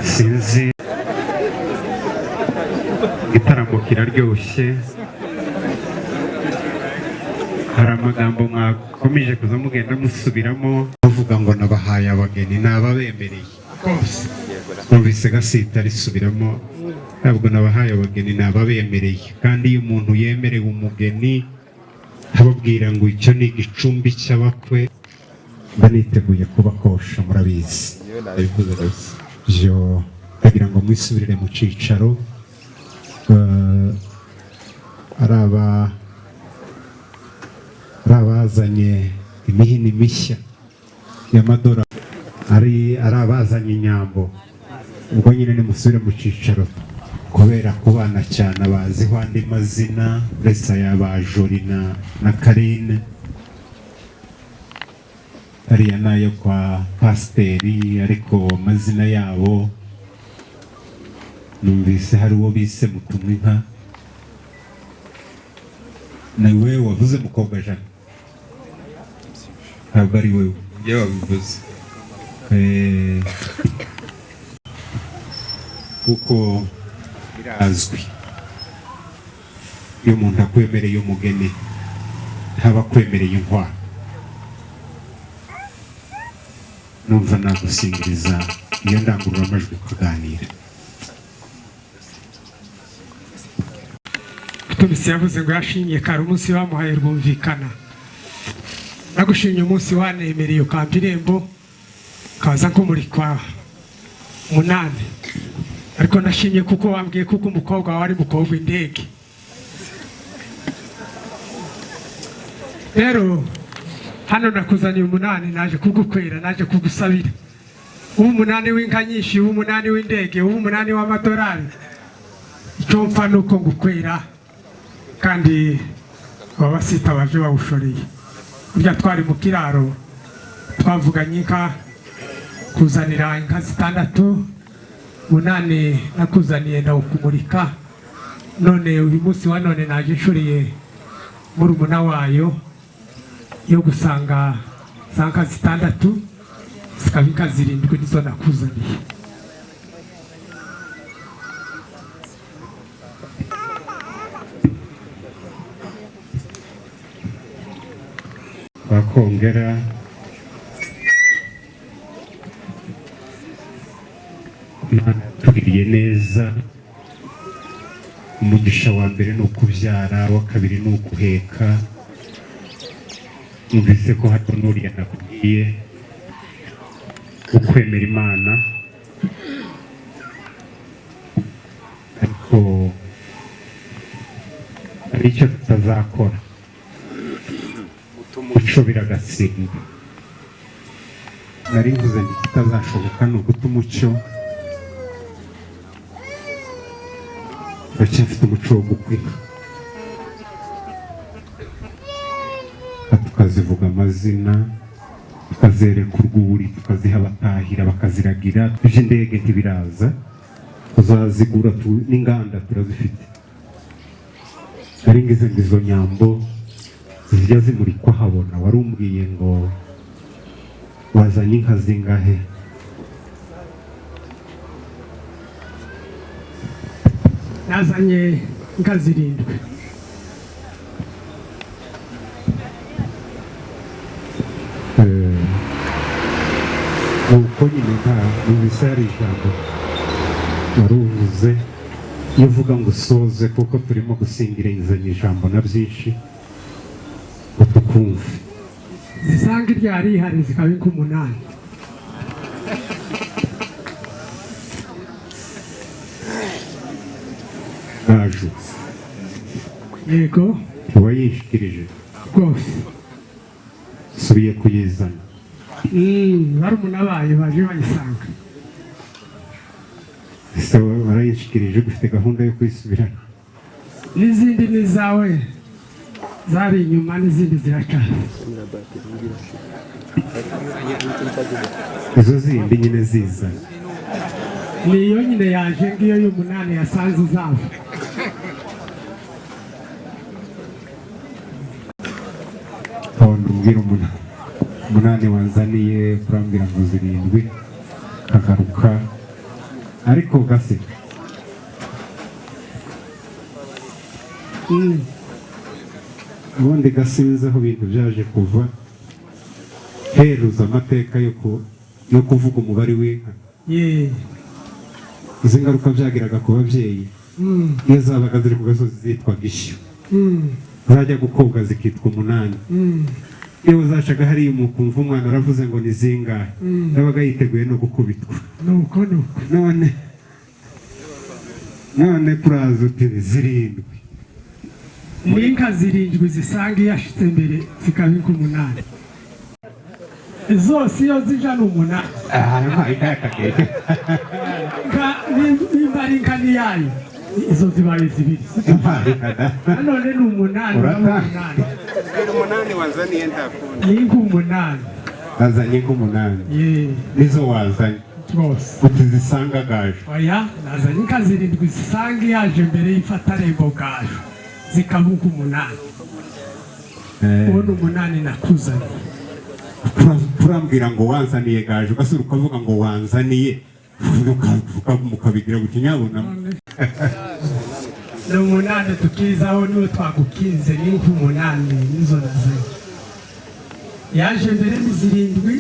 A: Sinzi, igitaramo kiraryoshye. Hari amagambo mwakomeje kuza mugenda musubiramo, muvuga ngo nabahaye abageni, nababemereye.
B: Rwose.
A: Numvise Gasita risubiramo, ntabwo nabahaye abageni, nababemereye. Kandi iyo umuntu yemerewe umugeni, ababwira ngo icyo ni igicumbi cy'abakwe, mba niteguye kubakosha, murabizi.
C: Nabivuze kabisa.
A: Byo ndagira ngo mwisubirire mu cyicaro. Ari abazanye imihini mishya y'amadora, ari abazanye inyambo, ubwo nyine nimusubire mu cyicaro. Kubera kubana cyane abaziho andi mazina uretse aya ba Jori na Karine, ariya nayo kwa pasiteri, ariko amazina yabo numvise hari uwo bise Mutumwinka, nawe wavuze Mukobwa Jana, ntabwo ari wewe.
C: Njye wabivuze.
A: Kuko birazwi, iyo umuntu akwemereye umugeni ntaba akwemereye inkwano. Numva nagusingiriza iyo ndangururamajwi kuganira.
B: Tumisi yavuze ngo yashimye kare umunsi bamuhaye rwumvikana. Nagushimye umunsi wanemereye ukampa irembo, kaza nkumurikwa 8, ariko nashimye kuko wambwiye kuko umukobwa wawe ari mukobwa indege. Rero hano nakuzaniye 8, naje kugukwera, naje kugusabira. Ubu 8 w'inka nyinshi, ubu 8 w'indege, ubu 8 w'amadolari. Icyo mpfa nuko ngukwera, kandi baba basita baje bawushoreye. Burya twari mu kiraro twavuganye inka, kuzanira inka 6, 8 nakuzaniye ndawukumurika. None uyu munsi wa none naje nshoreye murumuna wayo yo gusanga za nka 6 zikaba inka 7 nizo nakuzaniye.
A: Bakongera Imana yatugiriye neza. Umugisha wa mbere ni ukubyara, uwa kabiri ni ukuheka. Numvise ko hano n'uriya nakubwiye ukwemera Imana, ariko hari icyo tutazakora. Umuco biragatsindwa. Nari mvuze ngo ikitazashoboka ni uguta umuco. Turacyafite umuco wo gukwa inka, tukazivuga amazina, tukazereka urwuri, tukaziha abatahira bakaziragira. Iby'indege ntibiraza, tuzazigura n'inganda turazifite. Nari ngize ngo izo nyambo zijya zimurikwa habona. Wari umbwiye ngo wazanye inka zingahe?
B: Nazanye inka 7.
A: Nuko nyine nta numvise hari ijambo wari uvuze, iyo uvuga ngo usoze, kuko turimo gusingirizanya ijambo na byinshi ngo tukumve.
B: Zisanga iryari rihari zikaba inka 8.
A: Gaju.
B: Yego.
A: Uwayishikirije
B: rwose.
A: Subiye kuyizana.
B: Barumuna bayo baje bayisanga.
A: Ese warayishikirije ufite gahunda yo kuyisubirana?
B: N'izindi ni izawe zari inyuma, n'izindi ziracaza.
A: Izo zindi nyine zizana.
B: Ni iyo nyine yaje ngiyo y'umunani yasanze izabo.
A: Tonda umbwira 8 wanzaniye, kurambwira ngo 7 kagaruka ariko gaseka. Ubundi gasinze aho ibintu byaje kuva, heruza amateka yo kuvuga umubare w'inka. Izi ngaruka byagiraga ku babyeyi, iyo zabaga ziri ku gasozi zitwaga ishyo, zajya gukobwa zikitwa 8. Iyo zacaga hariya umukumva umwana aravuze ngo ni zingahe, yabaga yiteguye no gukubitwa.
B: Nuko nuko.
A: None kuraza uti 7.
B: Ni inka 7 zisanga iyashitse mbere zikaba inka 8. Zose iyo zija ni 8. Nimba ari inka ni yayo, izo zibaye 2. Nanone ni 8,
A: Urata.
B: 8. Ni inka 8.
A: Wazanye inka 8. Nizo wazanye.
B: Rwose.
A: Uti zisanga Gaju.
B: Oya, nazanye inka 7 zisanga iyaje mbere y'ifatarembo Gaju, zikaba inka 8. Uwo ni 8 nakuzanye.
A: Turambwira ngo wanzaniye Gaju, ugasubira ukavuga ngo wanzaniye, mukabigira gutya nyabona.
B: Ni 8 tukizaho, niwe twagukinze, ni inka 8 nizo nazanye. Yaje mbere ni 7,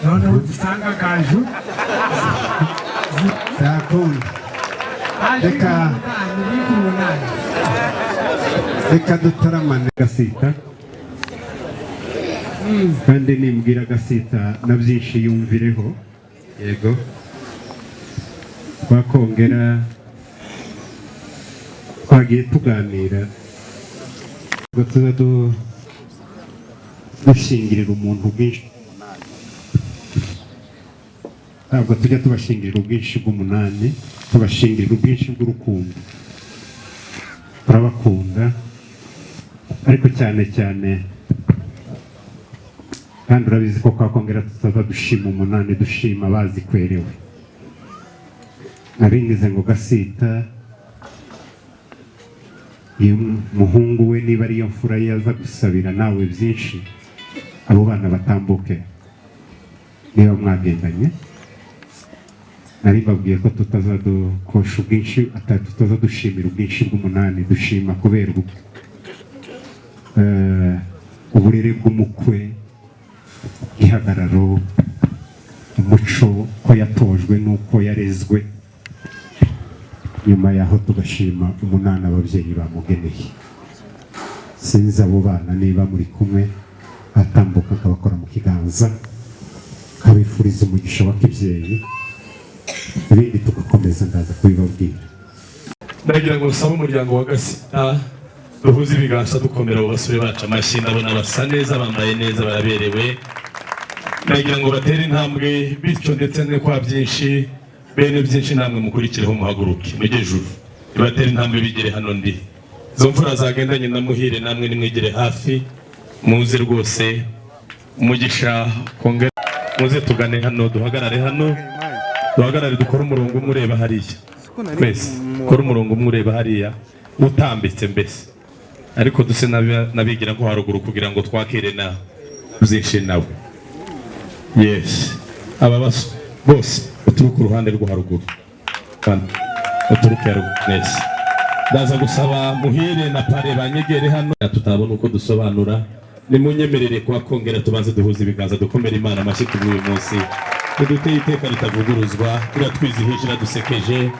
B: noneho zisanga Gaju.
A: Ntakunda.
B: Yaje inka 8, ni inka 8.
A: Reka dutaramane Gasita. Kandi nimbwira Gasita na byinshi yumvireho.
C: Yego.
A: Twakongera twagiye tuganira ngo tuza dushingirira umuntu bwinshi. Ntabwo tujya tubashingirira ubwinshi bw'umunani, tubashingirira ubwinshi bw'urukundo. Turabakunda ariko cyane cyane, kandi urabizi ko twakongera tutaza dushima 8, dushima bazikwerewe. Naringize ngo Gasita iyo muhungu we niba ariyo mfura ye aza gusabira nawe byinshi, abo bana batambuke niba mwagendanye. Nari mbabwiye ko tutazadukosha ubwinshi, tutazadushimira ubwinshi bw'umunani, dushima kubera ubukwe. Uburere bw'umukwe, igihagararo, umuco, ko yatojwe n'uko yarezwe. Nyuma yaho tugashima umunani ababyeyi bamugeneye. Sinzi abo bana niba muri kumwe, atambuka akabakora mu kiganza, akabifuriza umugisha wa kibyeyi, ibindi tugakomeza, ndaza kubibabwira.
D: Ndagira ngo nsabe umuryango wa Gasita duhuze ibiganza, dukomera abo basore bacu amashyi. Ndabona basa neza, bambaye neza, baraberewe. Ndagira ngo batere intambwe bityo, ndetse no kwa byinshi, bene byinshi, namwe mukurikireho, muhaguruke mujye ejuru, nibatere intambwe bigere hano. Ndi izo mfura zagendanye na Muhire, namwe nimwigere hafi, muze rwose. Umugisha kongera, muze tugane hano, duhagarare hano, duhagarare, dukore umurongo umwe ureba hariya twese, dukore umurongo umwe ureba hariya utambitse mbese, ariko duse n'abigira nko haruguru kugira ngo twakire na byinshi nawe. Yes, aba bose uturuka uruhande rwo haruguru hano, uturuke haruguru mwese. Ndaza gusaba Muhire na Pare banyegere hano, tutabona uko dusobanura. Nimunyemerere kuba kongera tubanze duhuze ibiganza, dukomere Imana amashyi kuri uyu munsi riduteye iteka ritavuguruzwa. Iratwizihije, iradusekeje,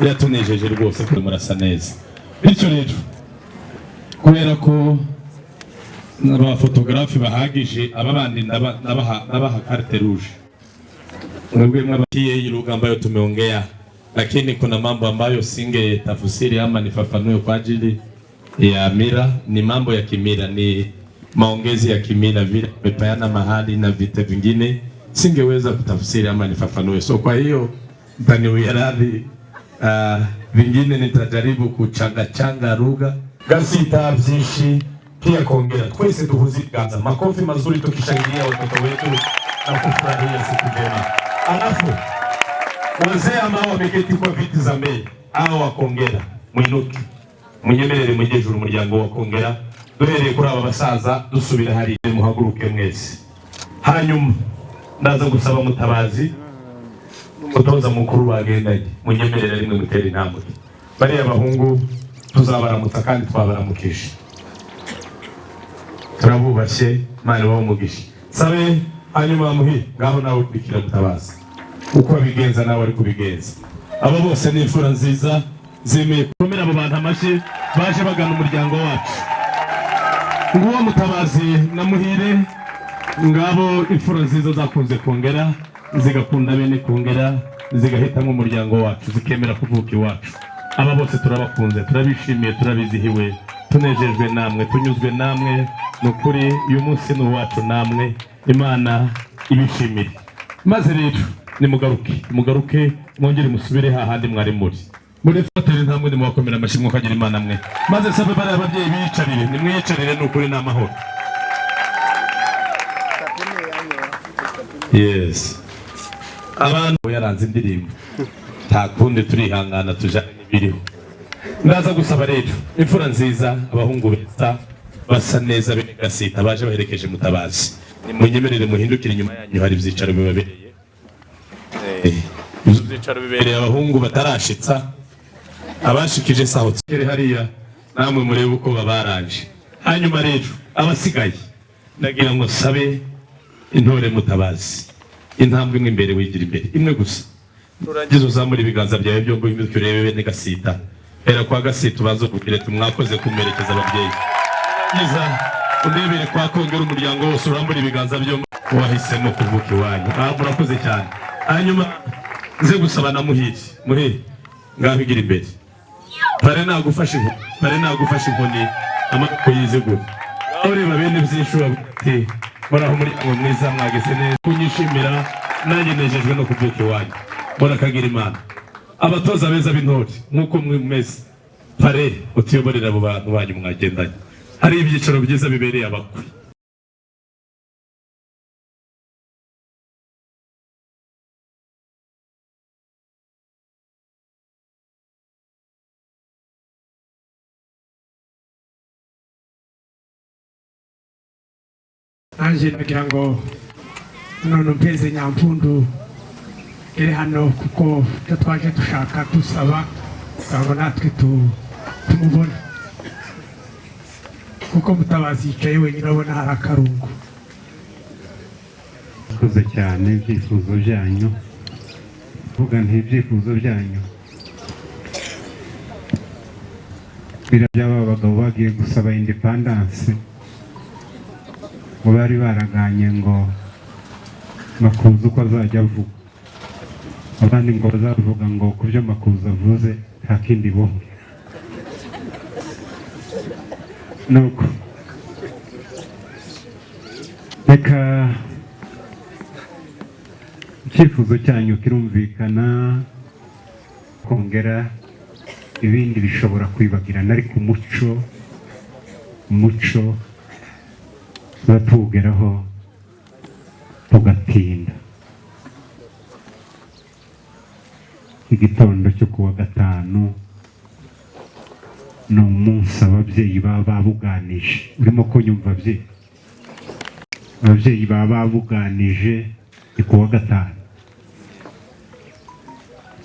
D: iratunejeje rwose, kuko murasa neza. Bityo rero, kubera ko n'abafotogarafi bahagije, aba bandi ndabaha carte rouge. Mwebwe mwabatie lugha ambayo tumeongea, lakini kuna mambo ambayo singe tafsiri ama nifafanue kwa ajili ya mila. Ni mambo ya kimila, ni maongezi ya kimila, vile tumepeana mahali na vita vingine singeweza kutafsiri ama nifafanue. So kwa hiyo mtaniwia radhi. Vingine nitajaribu kuchangachanga lugha. Gasita, byinshi, pia Kongera, twese duhuze ibiganza, makofi mazuri, tukishangilia watoto wetu na kufurahia siku njema. Alafu wazee ambao wameketi kwa viti za mbele, hao wa Kongera, mwinuke, munyemerere mujye hejuru. Umuryango wa Kongera, duhereye kuri aba basaza dusubira hariya, muhaguruke mwese. Hanyuma ndaza gusaba Mutabazi n'umutoza mukuru bagendanye, munyemerere rimwe mutere intambwe. Bariya bahungu tuzabaramutsa kandi twabaramukije, turabubashye, Imana ibahe umugisha. Sabe hanyuma Muhi, ngaho nawe ukurikira Mutabazi uko abigenza, nawe ari kubigenza. Abo bose ni imfura nziza zemeye. Gukomera abo bantu amashyi baje bagana umuryango wacu. Nguwo Mutabazi na Muhire, ngabo imfura nziza zakunze Kongera, zigakunda bene Kongera, zigahitamo umuryango wacu, zikemera kuvuka iwacu. Aba bose turabakunze, turabishimiye, turabizihiwe, tunejejwe namwe, tunyuzwe namwe. Ni ukuri uyu munsi ni uwacu namwe, Imana ibishimire. Maze rero nimugaruke, mugaruke, mwongere musubire hahandi mwari muri. Fatera intambwe, nimubakomera amashyi, mukagira Imana mwe. Maze sabe bariya ababyeyi biyicarire, nimwiyicarire, ni ukuri ni amahoro. Yes, abantu yaranze indirimbo, nta kundi, turihangana tujane n'ibiriho. Ndaza gusaba rero imfura nziza, abahungu beza basa neza, bene Gasita baje baherekeje Mutabazi, nimunyemerere muhindukire. Inyuma yanyu hari ibyicaro bibabereye. Ibyo byicaro bibereye abahungu batarashitsa, abashikije saho kere hariya, namwe murebe uko babaranje. Hanyuma rero abasigaye, ndagira ngo nsabe intore Mutabazi, intambwe imwe imbere, wigira imbere imwe gusa, nurangiza uzamura ibiganza byawe byombi, uhindukire urebe bene Gasita. Hera kwa Gasita, ubanze ubwire tumwakoze kumwerekeza ababyeyi. Nurangiza undebere kwa Kongera, umuryango wose, urambura ibiganza byombi, wahisemo kuvuka iwanyu. Aha murakoze cyane. Hanyuma nze gusaba na Muhire. Muhire, ngaho igira imbere. Pare nagufasha inkoni, pare nagufasha inkoni, amaboko yizigure. Ngaho reba bene byinshi, ubabwira ati muraho umuryango mwiza, mwageze neza kunyishimira, nanjye nejejwe no kuvuka iwanyu, murakagira Imana. Abatoza beza b'intore nk'uko mumeze, pare utuyoborera abo bantu banyu mwagendanye, hari ibyicaro byiza bibereye abakwe.
B: Nanjye nagira ngo none umpeze nyampundu iri hano, kuko icyo twaje dushaka, dusaba, kugira ngo natwe tumubone. Kuko Mutabazi yicaye wenyine, abona hari akarungu.
A: Murakoze cyane. Ibyifuzo byanyu, vuga nti ibyifuzo byanyu by'aba bagabo bagiye gusaba independence, ngo bari baraganye ngo Makuza uko azajya avuga, abandi ngo bazavuga ngo ku byo Makuza avuze nta kindi bumva. Nuko reka icyifuzo cyanyu kirumvikana, kongera ibindi bishobora kwibagirana, ariko umuco tuba tuwugeraho tugatinda. Igitondo cyo kuwa gatanu ni umunsi ababyeyi baba babuganije. Urimo kunyumva bye? Ababyeyi baba babuganije, ni kuwa gatanu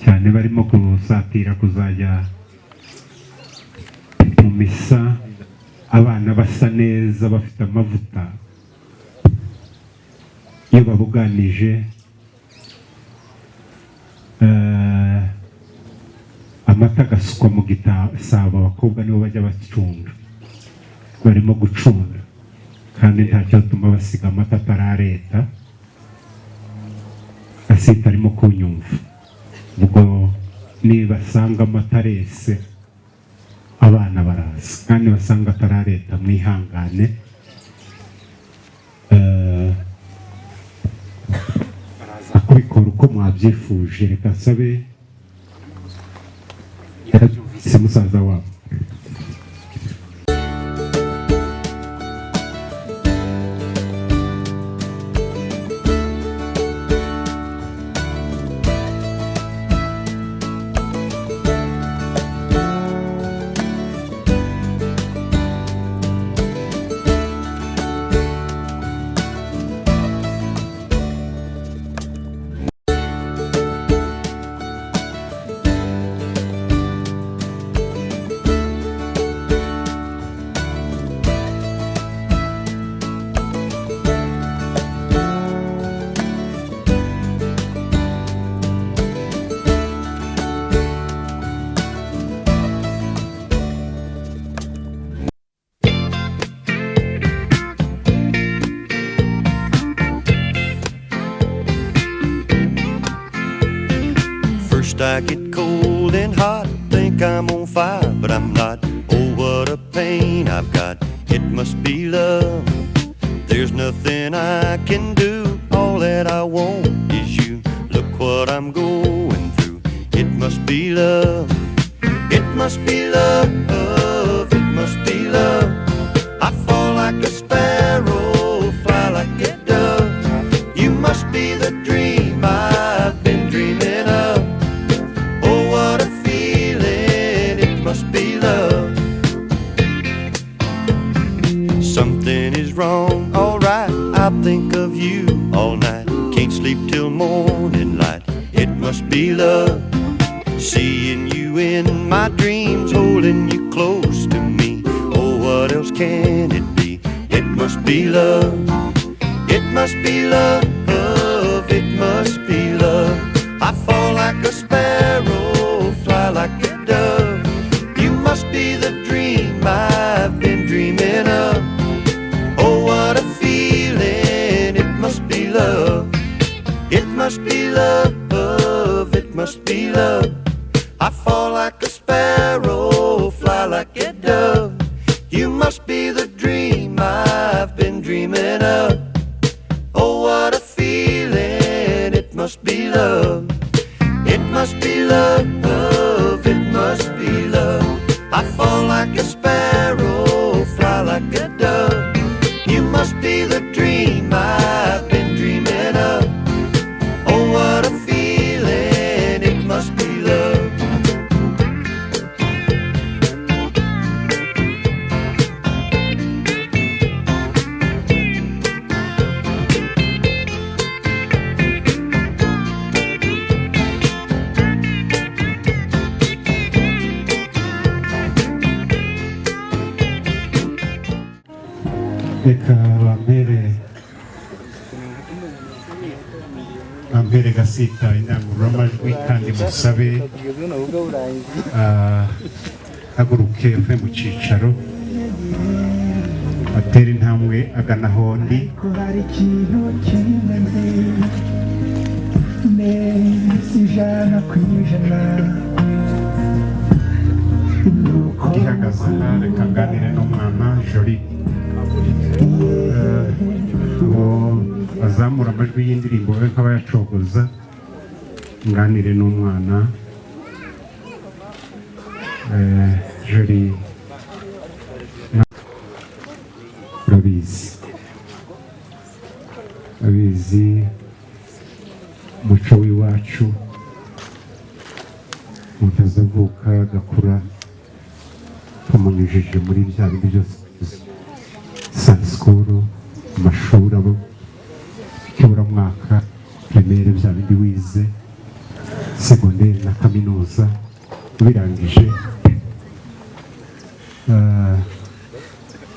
A: cyane, barimo gusatira kuzajya mu misa, abana basa neza, bafite amavuta. Iyo babuganije, amata agasukwa mu gisabo, abakobwa nibo bajya bacunda, barimo gucunda, kandi nta cyatuma basiga amata atarareta. Asita arimo kunyumva. Ubwo nibasanga amata arese, abana baraza, kandi basanga atarareta, mwihangane. Baraza kubikora uko mwabyifuje. Reka nsabe, yarabyumvise musaza wabo.
E: First I get cold and hot, think I'm on fire, but I'm not. Oh, what a pain I've got. It must be love. There's nothing I can do. All that I want is you. Look what I'm going through. It must be love. It must be love. It must be love. I fall like a sparrow, fly like a dove. You must be the dream I've been dreaming of. Oh, what a feeling, it must be love. Something is wrong, alright. I think of you all night. Can't sleep till morning light. It must be love. Seeing you in my dreams, holding you close to me. Oh, what else can it be? It must be love. It must be love. It must be love. I fall like a sparrow, fly like a dove. You must be the dream I've been dreaming of. Oh, what a feeling. It must be love. It must be love. It must be love. I fall like a sparrow, fly like a dove. You must be the dream I've been dreaming of. Oh, what a feeling. It must be love. It must be love. It must be love. I fall like a sparrow, fly like a dove. You must be the dream I've been dreaming of. Oh, what a feeling. It must be love.
A: Mpere Gasita indangururamajwi kandi musabe haguruke uve mu cyicaro, atere intambwe agana aho ndi.
F: Hari ikintu kimwe nzi neza 100%, nuko
A: Gihagaze aha, reka nganire n'umwana Joli. Ngo azamura amajwi y'indirimbo babe nk'abayacogoza, nganire n'umwana. Joli, urabizi, urabizi umuco w'iwacu, umuntu azavuka agakura tumunyujije muri bya bindi byose, Sunday school, amashuri abo ikiburamwaka, primaire, bya bindi wize, segonderi na kaminuza ubirangije.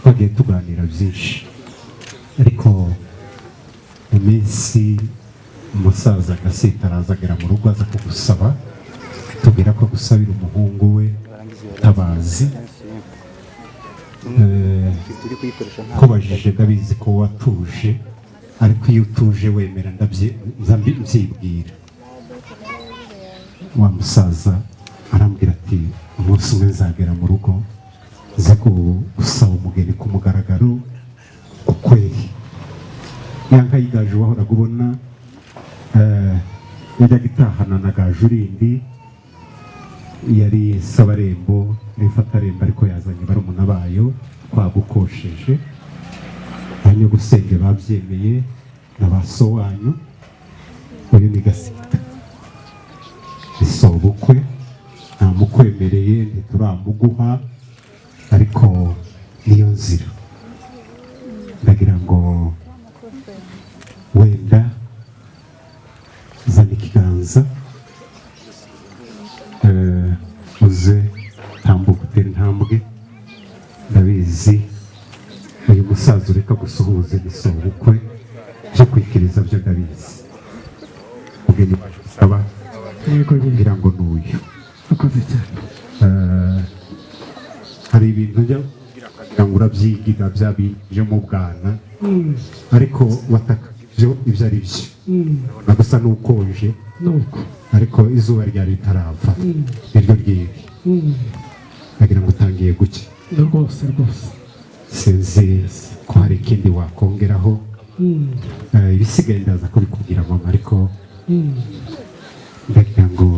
A: Twagiye tuganira byinshi, ariko mu minsi umusaza Gasita araza agera mu rugo, aza kugusaba, tubwira ko gusabira umuhungu we Tabazi. Kubajije, ndabizi ko watuje, ariko iyo utuje wemera nza mbyibwira. Wa musaza arambwira ati: "Umunsi umwe nzagera mu rugo nze gusaba umugeni ku mugaragaro." Ukweri ya nka y'igaju wahoraga ubona, yajyaga itahana na gaju rindi, yari sabarembo n'ifatarembo, ariko yazanye barumuna bayo twagukosheje, ba nyogosenge babyemeye na ba so wanyu. Uyu ni Gasita, isobukwe ntamukwemereye, ntituramuguha, ariko niyo nzira. Ndagira ngo wenda zana ikiganza, uze tambuka utere intambwe. Ndabizi uyu musaza ureka gusuhuza n'isobukwe byo kwikiriza byo, ndabizi mugeni wacu usaba
B: Yego.
A: kugira ngo ni uyu.
B: Urakoze cyane.
A: Hari ibintu njya kugira ngo urabyigira bya bindi byo mu bwana, ariko wataka ibyo ibyo ari byo ubona gusa n'ukonje,
B: Nuko.
A: ariko izuba ryari ritarava niryo ryibi. Ndagira ngo utangiye gucya.
B: Rwose rwose.
A: Sinzi ko hari ikindi wakongeraho. Ibisigaye ndaza kubikubwira mama, ariko ndagira ngo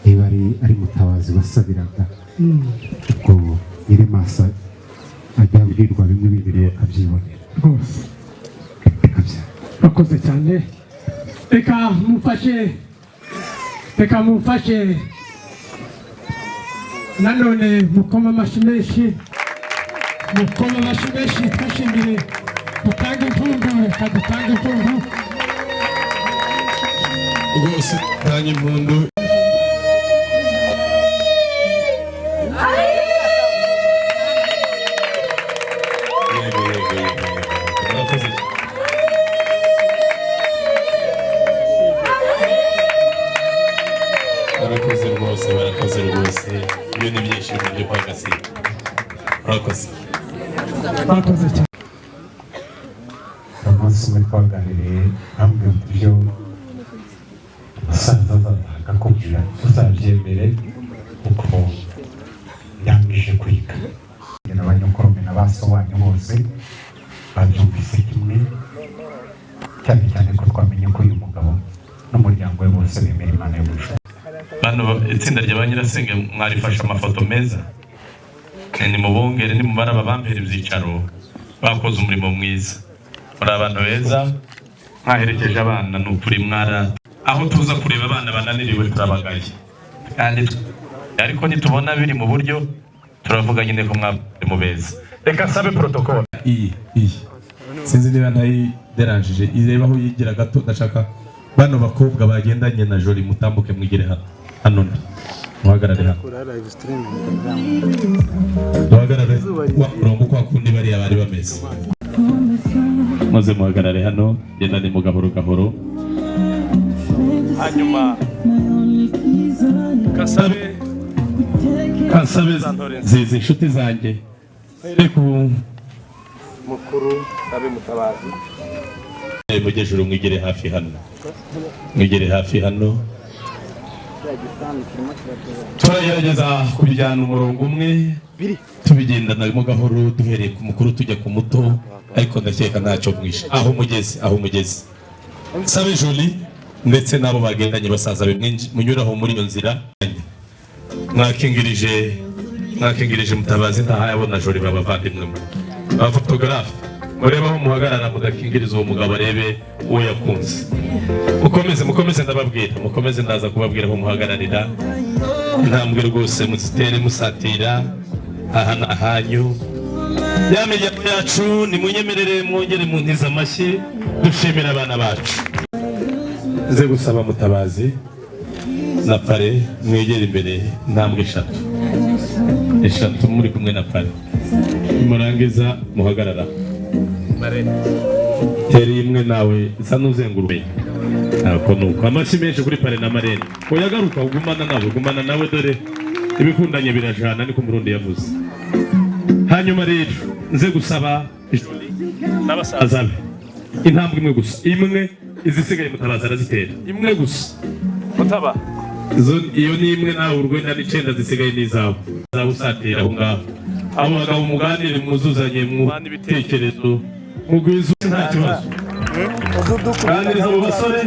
A: niba ari Mutabazi wasabiraga, ubwo Nyiremasa ajya abwirwa bimwe bibiri akabyibonera.
B: Rwose.
A: Akabyara.
B: Urakoze cyane. Reka mumfashe, reka mumfashe nanone mukoma amashyi menshi, mukoma amashyi menshi, twishimire, dutange impundu. Reka dutange impundu.
D: Rwose tanga impundu. Yego, murakoze cyane. Barakoze rwose, barakoze rwose. Ibyo ni ibyishimo byo kwa Gasita. Murakoze.
B: Murakoze cyane.
A: Umunsi umwe twaganiriye, ambwira uburyo umusaza azaza akakubwira uzabyemere kuko yangije kwiga. Na ba nyokorome na ba so wanyu bose babyumvise kimwe, cyane cyane ko twamenye ko uyu mugabo n'umuryango we bose bemera Imana y'umuco.
D: Bano itsinda rya ba nyirasenge mwarifashe amafoto meza, nimubongere, nimubara babampera ibyicaro, bakoze umurimo mwiza. Muri abantu beza, mwaherekeje abana, ni ukuri mwara aho tuza kureba abana bananiriwe turabagaye kandi ariko nitubona biri mu buryo turavuga nyine ko mwari mu beza. Reka nsabe protocole
C: Iyi sinzi niba ntayideranjije, ireba aho yigira gato. Ndashaka bano bakobwa bagendanye na Joli, mutambuke mwigire hano, hano ndi muhagarare hano, duhagarare wa murongo kwa kundi bariya bari bameze, maze muhagarare hano. Genda ni mu gahoro gahoro.
D: Hanyuma kasabe kasabe nziza inshuti zanjye ku
G: Mukuru Sabe Mutabazi.
D: Mujejuru, mwigere hafi hano, mwigere hafi hano. Turagerageza kubijyana umurongo umwe, tubigendanamo gahoro, duhereye ku mukuru tujya ku muto, ariko ndakeka ntacyo mwishe. Aho mugeze, aho mugeze, Sabe Jolie ndetse n'abo bagendanye, basaza be, munyuraho muri iyo nzira. Mwakingirije, mwakingirije Mutabazi, ntahayabona Jolie, babavandimwe mwe abafotogarafe, murebe aho muhagarara mudakingiriza uwo mugabo, arebe uwo yakunze. Mukomeze, mukomeze, ndababwira mukomeze, ndaza kubabwira aho muhagararira. Intambwe rwose muzitere musatira aha ni ahanyu. Ya miryango yacu, nimunyemerere mwongere muntize amashyi, dushimira abana bacu. Nze gusaba Mutabazi na Pare mwegere imbere, intambwe eshatu eshatu muri kumwe na Pare, murangiza muhagarara. Tera imwe nawe isa n'uzenguruye. Ntabwo nuko amashyi menshi kuri pare na marene. Uyagaruka ugumana nawe, gumana nawe, dore ibikundanye birajana, niko Murundi yavuze. Hanyuma rero nze gusaba Jolie n'abasaza be intambwe imwe gusa, imwe, izisigaye Mutabazi arazitera, imwe gusa.
G: Mutaba.
D: Iyo ni imwe, nawe urwenda n'icyenda zisigaye n'izawe, zawe usatira aho ngaho. Abo bagabo muganire, mwuzuzanye mu bitekerezo, mugwize, nta kibazo. Ganiriza abo basore,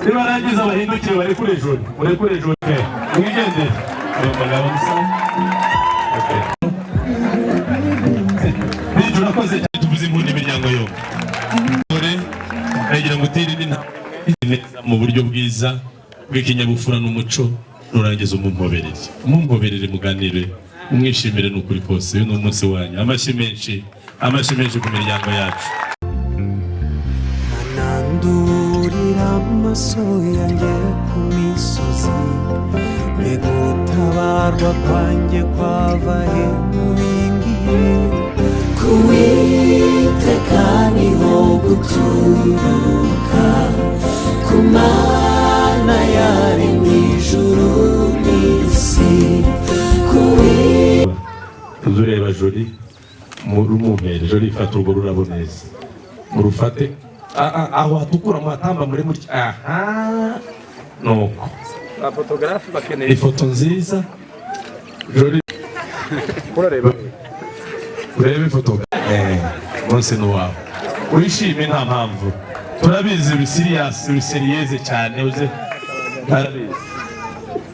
D: nibarangiza bahindukire barekure Jolie, murekure Jolie, mwigendere. Abo bagabo musa. Okay. Bijou, urakoze cyane, tuvuze impundu imiryango yombi. Dore nagira ngo utere indi ntambwe neza mu buryo bwiza bw'ikinyabupfura n'umuco, nurangiza umumpoberere, umumpoberere, muganire, umwishimire, ni ukuri kose uyu ni umunsi wanyu. Amashyi menshi, amashyi menshi ku miryango yacu.
H: Nandurira amaso yanjye ku misozi, mbega gutabarwa kwanjye kwava he? Mubimbwire.
I: Ku Uwiteka niho guturuka, ku Mana yaremye ijuru n'isi, ku
D: Tuzi ureba Jolie, rumumpere. Jolie, fata urwo rurabo neza, murufate. Aho hatukura muhatamba muri mutya, aha nuko.
G: Abafotogarafe bakeneye
D: Ifoto nziza, Jolie.
G: Urareba.
D: Urebe ifoto. Munsi ni uwawe, wishime, nta mpamvu, turabizi uri serious, uri sérieuse cyane, uze tarabizi.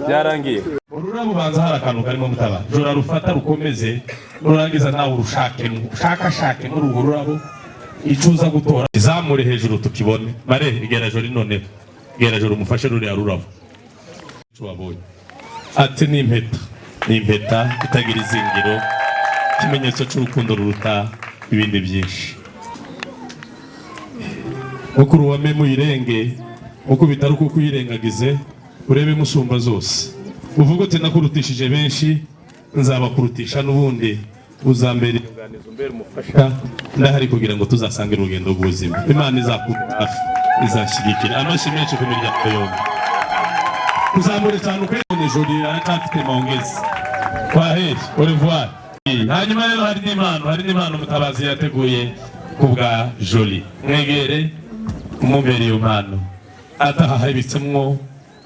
G: Byarangiye.
D: Ururabo ubanza hari akantu karimo mutaba jora, rufata rukomeze, nurangiza nawe urushake, ushakashake muri urwo rurabo icyo uza gutora, izamure hejuru tukibone. Mare igera Jolie, noneho igera Jolie, umufashe ruriya rurabo. Icyo wabonye ati ni impeta, ni impeta itagira izingiro, ikimenyetso cy'urukundo ruruta ibindi byinshi. Mukuru wa memu uyirenge uko bitari uko kuyirengagize, urebe musumba zose, uvuge uti nakurutishije benshi, nzabakurutisha n'ubundi, uzambere
G: Inyunganizi, umbere umufasha.
D: Ndahari kugira ngo tuzasange urugendo rw'ubuzima. Imana izakuba hafi, izashyigikira. Amashyi menshi ku miryango yombi, kuzamure cyane ukwebone. Jolie aracyafite maongezi. Kwaheri, au revoir. Hanyuma rero hari n'impano, hari n'impano Mutabazi yateguye ku bwa Jolie. Mwegere umubere iyo mpano, ataha habitsemwo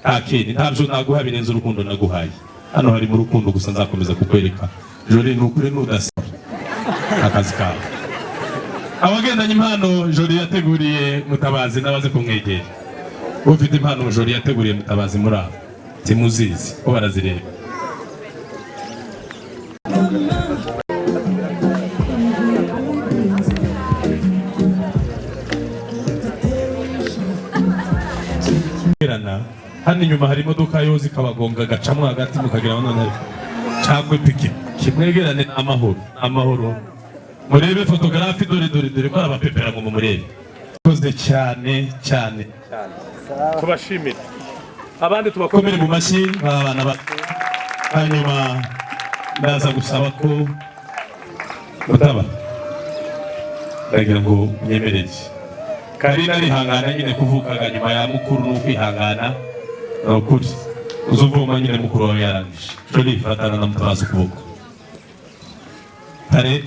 D: nta kindi, ntabyo naguha birenze urukundo naguhaye. Hano harimo urukundo gusa nzakomeza kukwereka, Jolie, ni ukuri nudasa akazi kawe. Abagendanye impano Jolie yateguriye Mutabazi n'abaze kumwegera. Ufite impano Jolie yateguriye Mutabazi muri abo, timuzizi ko barazireba. Hano inyuma hari imodoka yoza ikabagonga agacamo hagati, mukagira ngo none cyangwa ipikipiki. Mwegerane, ni amahoro, ni amahoro. Murebe fotogarafi, dore dore dore ko arabapepera ngo mumurebe. Koze cyane cyane.
G: Tubashimire, abandi tubakomere.
D: Komere mu mashyi abana bato. Hanyuma ndaza gusaba ko mutaba, ndagira ngo mwemerere Karina arihangana nyine, kuvukaga nyuma ya mukuru ni ukwihangana. Ni ukuri uzuvuma nyine mukuru wawe yarangije. Joli, fatana na Mutabazi ukuboko. Kare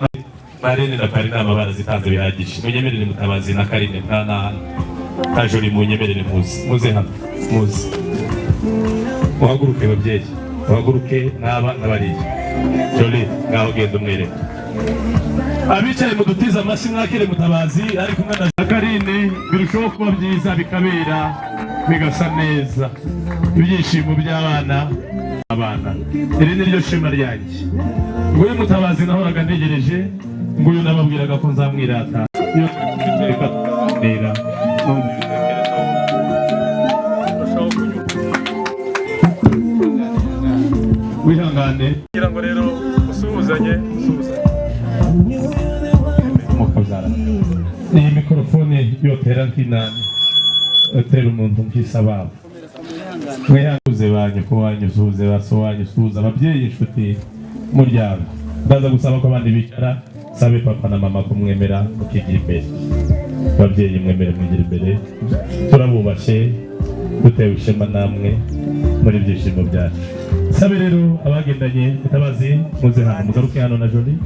D: Marene na Karinama barazitanze bihagije. Munyemerere Mutabazi na Karine na Joli, munyemerere muze, muze hano, muze muhaguruke babyeyi, muhaguruke n'aba n'abariya. Joli, ngaho genda umwereke. Abicaye mudutize amashyi, mwakire Mutabazi ari kumwe na Karine. Birushaho kuba byiza, bikabera, bigasa neza, ibyishimo by'abana. Abana, iri ni ryo shema ryanjye. Nguyu Mutabazi nahoraga ntegereje, nguyu nababwiraga ko nzamwirata. Iyo reka tuganira, numva ibitekerezo urushaho kunyurwa. Wihangane.
G: Kugira ngo rero usuhuzanye, usuhuzanye.
D: Mukabyara, iyi mikorofone yotera nk'inani, yotera umuntu nk'isababo. Mwihanguze ba nyoko wanyu, usuhuze ba so wanyu, usuhuze ababyeyi, inshuti, umuryango. Ndaza gusaba ko abandi bicara, sabe papa na mama kumwemera mukigira imbere. Ababyeyi, mwemere mwigira imbere. Turabubashye, dutewe ishema namwe muri byishimo byacu. Sabe rero abagendanye Mutabazi, muze hano, mugaruke hano na Joli.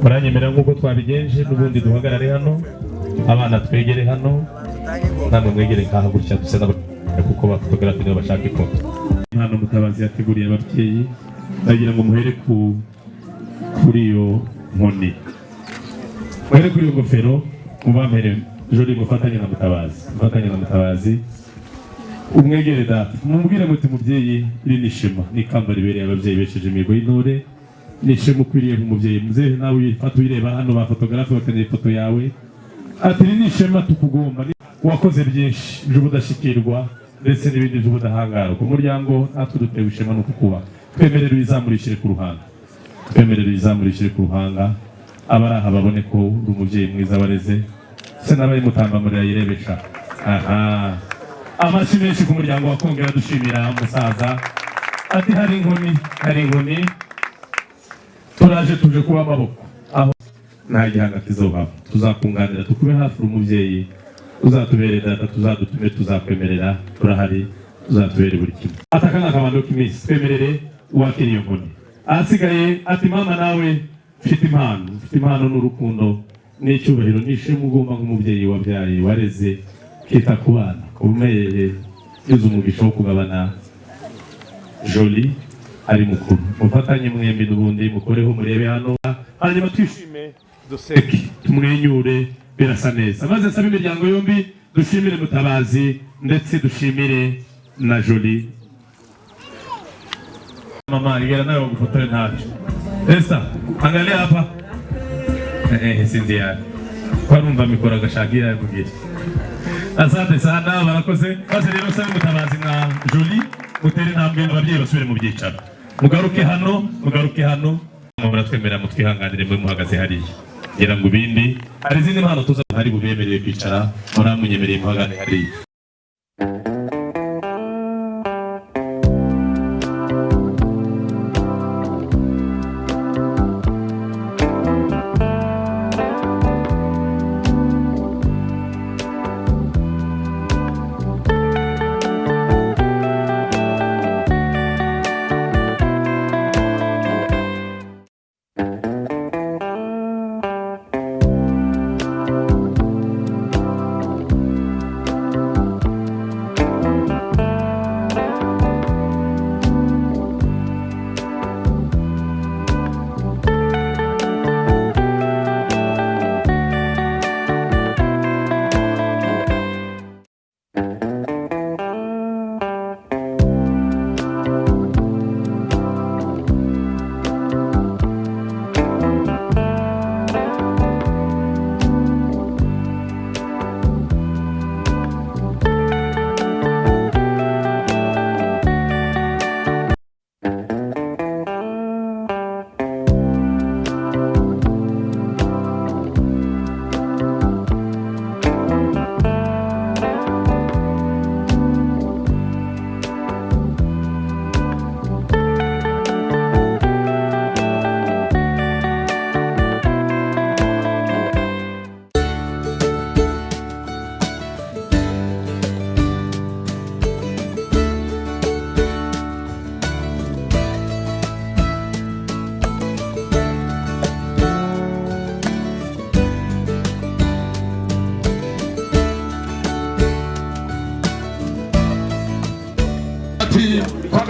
D: Muranyemera nk'uko twabigenje n'ubundi, duhagarare hano, abana twegere hano, namwe mwegere nkaha gutya, dusa kuko bafotogarafe nibo bashaka ifoto. Impano Mutabazi yateguriye ababyeyi, ndagira ngo muhere ku kuri iyo nkoni, muhere kuri iyo ngofero, mubampere. Joli, mufatanye na Mutabazi, mufatanye na Mutabazi, umwegere data, mumubwire muti: "Mubyeyi, iri ni ishema, ni ikamba ribereye ababyeyi besheje imihigo y'intore, ni ishema ukwiriye nk'umubyeyi." Muzehe, nawe uyifata, uyireba hano, ba fotogarafe bakeneye ifoto yawe. Ati: "Iri ni ishema tukugomba, wakoze byinshi by'ubudashyikirwa ndetse n'ibindi by'ubudahangarwa ku muryango. Natwe dutewe ishema no kukuba." Twemerere uyizamurishire ku ruhanga, twemerere uyizamurishire ku ruhanga, abari aha babone ko uri umubyeyi mwiza wareze se n'abayimutambamurira yirebesha. Aha, amashyi menshi ku muryango wa Kongera, dushimira umusaza. Ati: "Hari inkoni, hari inkoni, turaje, tuje kuba amaboko aho nta gihanga kizohava, tuzakunganira, tukube hafi. Uri umubyeyi, uzatubere data, tuzadutume, tuzakwemerera, turahari, uzatubere buri kimwe." Ataka nk'akabando k'iminsi, twemerere wakira iyo nkoni. Ahasigaye ati: "Mama, nawe mfite impano, mfite impano, n'urukundo n'icyubahiro n'ishema ugomba nk'umubyeyi wabyaye, wareze, kita ku bana, umeye yuzuye umugisha wo kugabana." Joli ari mukuru, mufatanye mwembi n'ubundi, mukoreho, murebe hano, hanyuma twishime, duseke, tumwenyure, birasa neza. Maze nsaba imiryango yombi dushimire Mutabazi ndetse dushimire na Joli. Mama, igera nawe bagufotore, ntacyo. Esther, angalia hapa. Sinzi yani warumva mikoro agashaka iyo yakubwira. Asante sana, barakoze. Maze rero sabe Mutabazi na Jolie mutere intambwe, ababyeyi basubire mu byicaro. Mugaruke hano, mugaruke hano. Muratwemerera mutwihanganire, mwe muhagaze hariya, ngira ngo ibindi hari izindi mpano tuza hari bubemerere kwicara. Muramunyemereye muhagane hariya.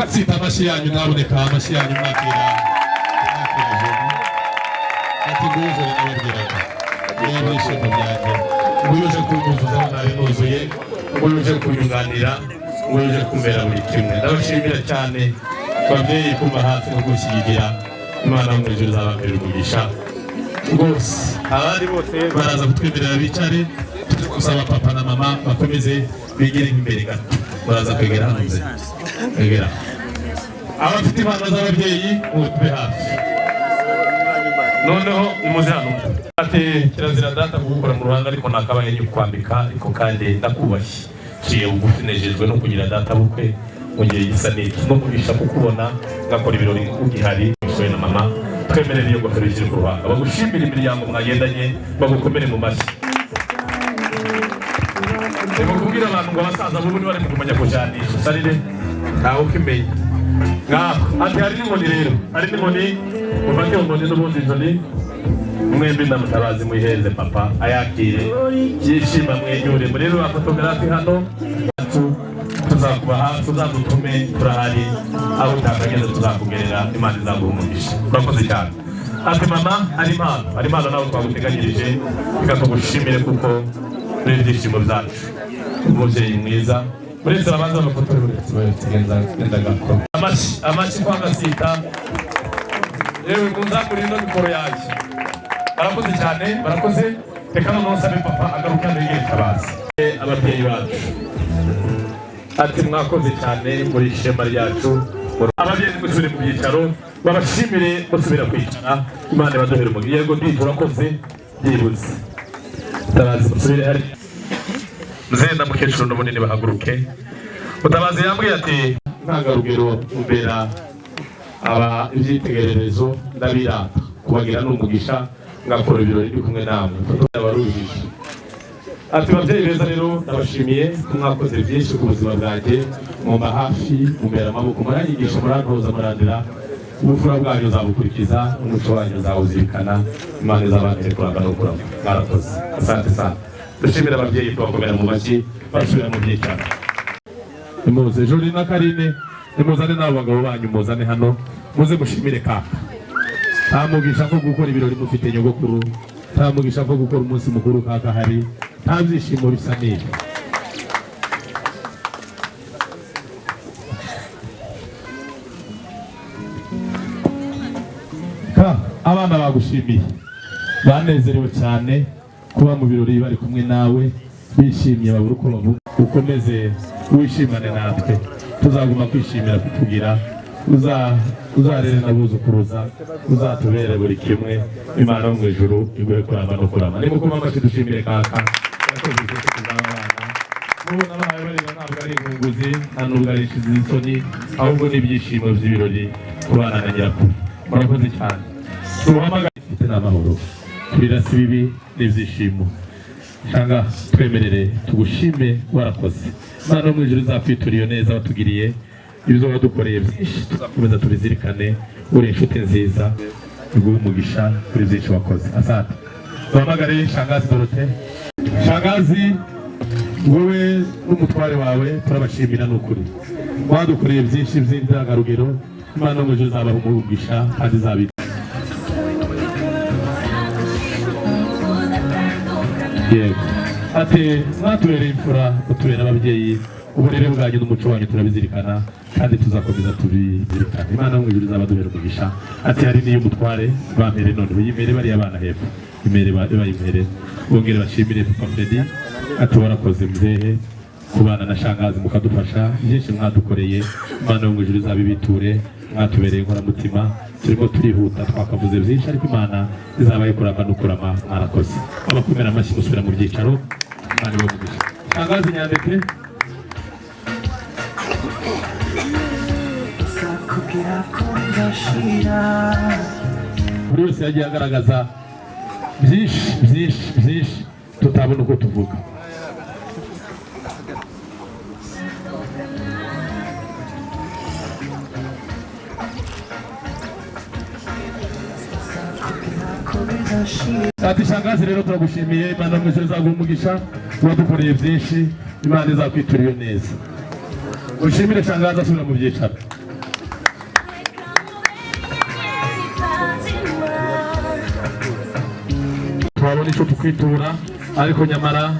D: Gasita, amashyi yanyu ntaboneka, amashyi yanyu mwakira Joni. Ati nguyu Joni nababwiraga, niyo byishimo byanjye, nguyu uje kunyuzuza aho nari nuzuye, nguyu uje kunyunganira, nguyu uje kumbera buri kimwe. Ndabashimira cyane babyeyi kumba hafi no gushyigikira. Imana yo mu ijuru izababera umugisha rwose. Abandi bose baraza kutwemerera bicare, turi gusaba papa na mama bakomeze bigire nk'imbere gato. Baraza kwegera hano mbere, kwegera abafite impano z'ababyeyi mutube hafi. Noneho nimuze hano. Ati kirazira data kugukora mu ruhanga, ariko nakabaye kwambika, ariko kandi ndakubashye, nciye bugufi, nejejwe no kugira data bukwe mu gihe gisa n'iki, no kugisha kukubona ngakora ibirori ugihari. Wowe na mama twemerere iyo ngofero ishyire ku ruhanga, bagushimire imiryango mwagendanye, bagukomere mu mashyi. Reba kubwira abantu ngo abasaza bubu ntibari mu kumenya kujanisha sarire, ntawe ukimenya ngaho. Ati hari n'inkoni rero, hari n'inkoni, mufate iyo nkoni n'ubundi inkoni mwembi ndamutabazi, muyihereze papa ayakire yishima, mwenyure. Murebe ba photographe hano, tuzakubaha, tuzagutume, turahari, aho utakageze tuzakugerera. Imana izaguha umugisha, urakoze cyane. Ati mama, hari impano, hari impano nawe twaguteganyirije, reka tugushimire kuko uri ibyishimo byacu, umubyeyi mwiza. Uretse abanza bafotore, uretse genda gakora amashyi, amashyi kwa Gasita. Yewe, munzakure ino mikoro yanjye. Barakoze cyane, barakoze. Reka noneho nsabe papa agaruke hano yegere Tabazi. Ababyeyi bacu, ati mwakoze cyane muri ishema ryacu. Ababyeyi musubire mu byicaro, babashimire musubira kwicara. Imana ibaduhere umugisha. Yego ndumva urakoze byibuze. Mutabazi, musubire hari mzee na mukecuru n'ubunini bahaguruke. Mutabazi yambwiye ati ntangarugero umbera aba ibyitegererezo, ndabirata kubagira n'umugisha ngakora ibirori ndi kumwe namwe abarujije. Ati babyeyi beza rero, ndabashimiye ko mwakoze byinshi ku buzima bwanjye, mumba hafi, mumbera amaboko, muranyigisha, murantoza, murandira. Ubupfura bwanyu nzabukurikiza, umuco wanyu nzawuzirikana. Imana izabantere kuramba no kurama. Mwarakoze, asante sana. Dushimira ababyeyi tubakomera mu mashyi basubira mu byicaro. Nimuze Joli na Karine, nimuzane n'abo bagabo banyu, muzane hano, muze mushimire kaka. Nta mugisha ko gukora ibirori mufite nyogokuru, nta mugisha ko gukora umunsi mukuru kaka hari, nta byishimo bisa n'ibi. Ka abana bagushimiye, banezerewe cyane kuba mu birori bari kumwe nawe, bishimye babura uko bavuga. Ukomeze wishimane natwe, tuzaguma kwishimira kukugira, uzarere n'abuzukuruza, uzatubere buri kimwe. Imana yo mu ijuru iguhe kuramba no kurama. Nimukoma amashyi dushimire kaka. Yakoze byinshi kuzaba abana mubona abahaye bareba, ntabwo ari inkunguzi, nta nubwo ari ishizi isoni, ahubwo ni ibyishimo by'ibirori kubana na nyirakuru. Murakoze cyane. Tuhamagare ifite n'amahoro, kurira si bibi n'ibyishimo. Cyangwa twemerere tugushime, warakoze. Imana yo mu ijuru izakwitura iyo neza watugiriye, ibyo wadukoreye byinshi tuzakomeza tubizirikane. Uri inshuti nziza, iguhe umugisha kuri byinshi wakoze. Asante. Duhamagare shangazi Dorote. Shangazi, wowe n'umutware wawe turabashimira, ni ukuri mwadukoreye byinshi by'indangarugero. Imana yo mu ijuru izabaha umugisha kandi izabita. Yego, ati mwatubereye imfura, mutubera ababyeyi, uburere bwanyu n'umuco wanyu turabizirikana kandi tuzakomeza tubizirikana. Imana yo mu ijuru izabaduhera umugisha. Ati hari n'iy'umutware, bampere none bayimere bariya bana hepfo, imere bayimere, bongere bashimire papa Fredy. Ati warakoze muzehe kubana na shangazi mukadufasha byinshi mwadukoreye. Imana yo mu ijuru izabibiture, mwatubereye inkoramutima. Turimo turihuta, twakavuze byinshi, ariko Imana izabaye kuramba no kurama. Mwarakoze. Abakomera amashyi musubira mu byicaro. Imana ibahe umugisha. Shangazi Nyandeke.
F: Sakubwira ko nzashira.
D: Buri wese yagiye agaragaza byinshi byinshi byinshi tutabona uko tuvuga. Ati shangazi rero turagushimiye, Imana mu ijuru izaguha umugisha, wadukoreye byinshi, Imana izakwitura iyo neza. Ushimire shangazi asubira mu byicaro. Twabona icyo tukwitura, ariko nyamara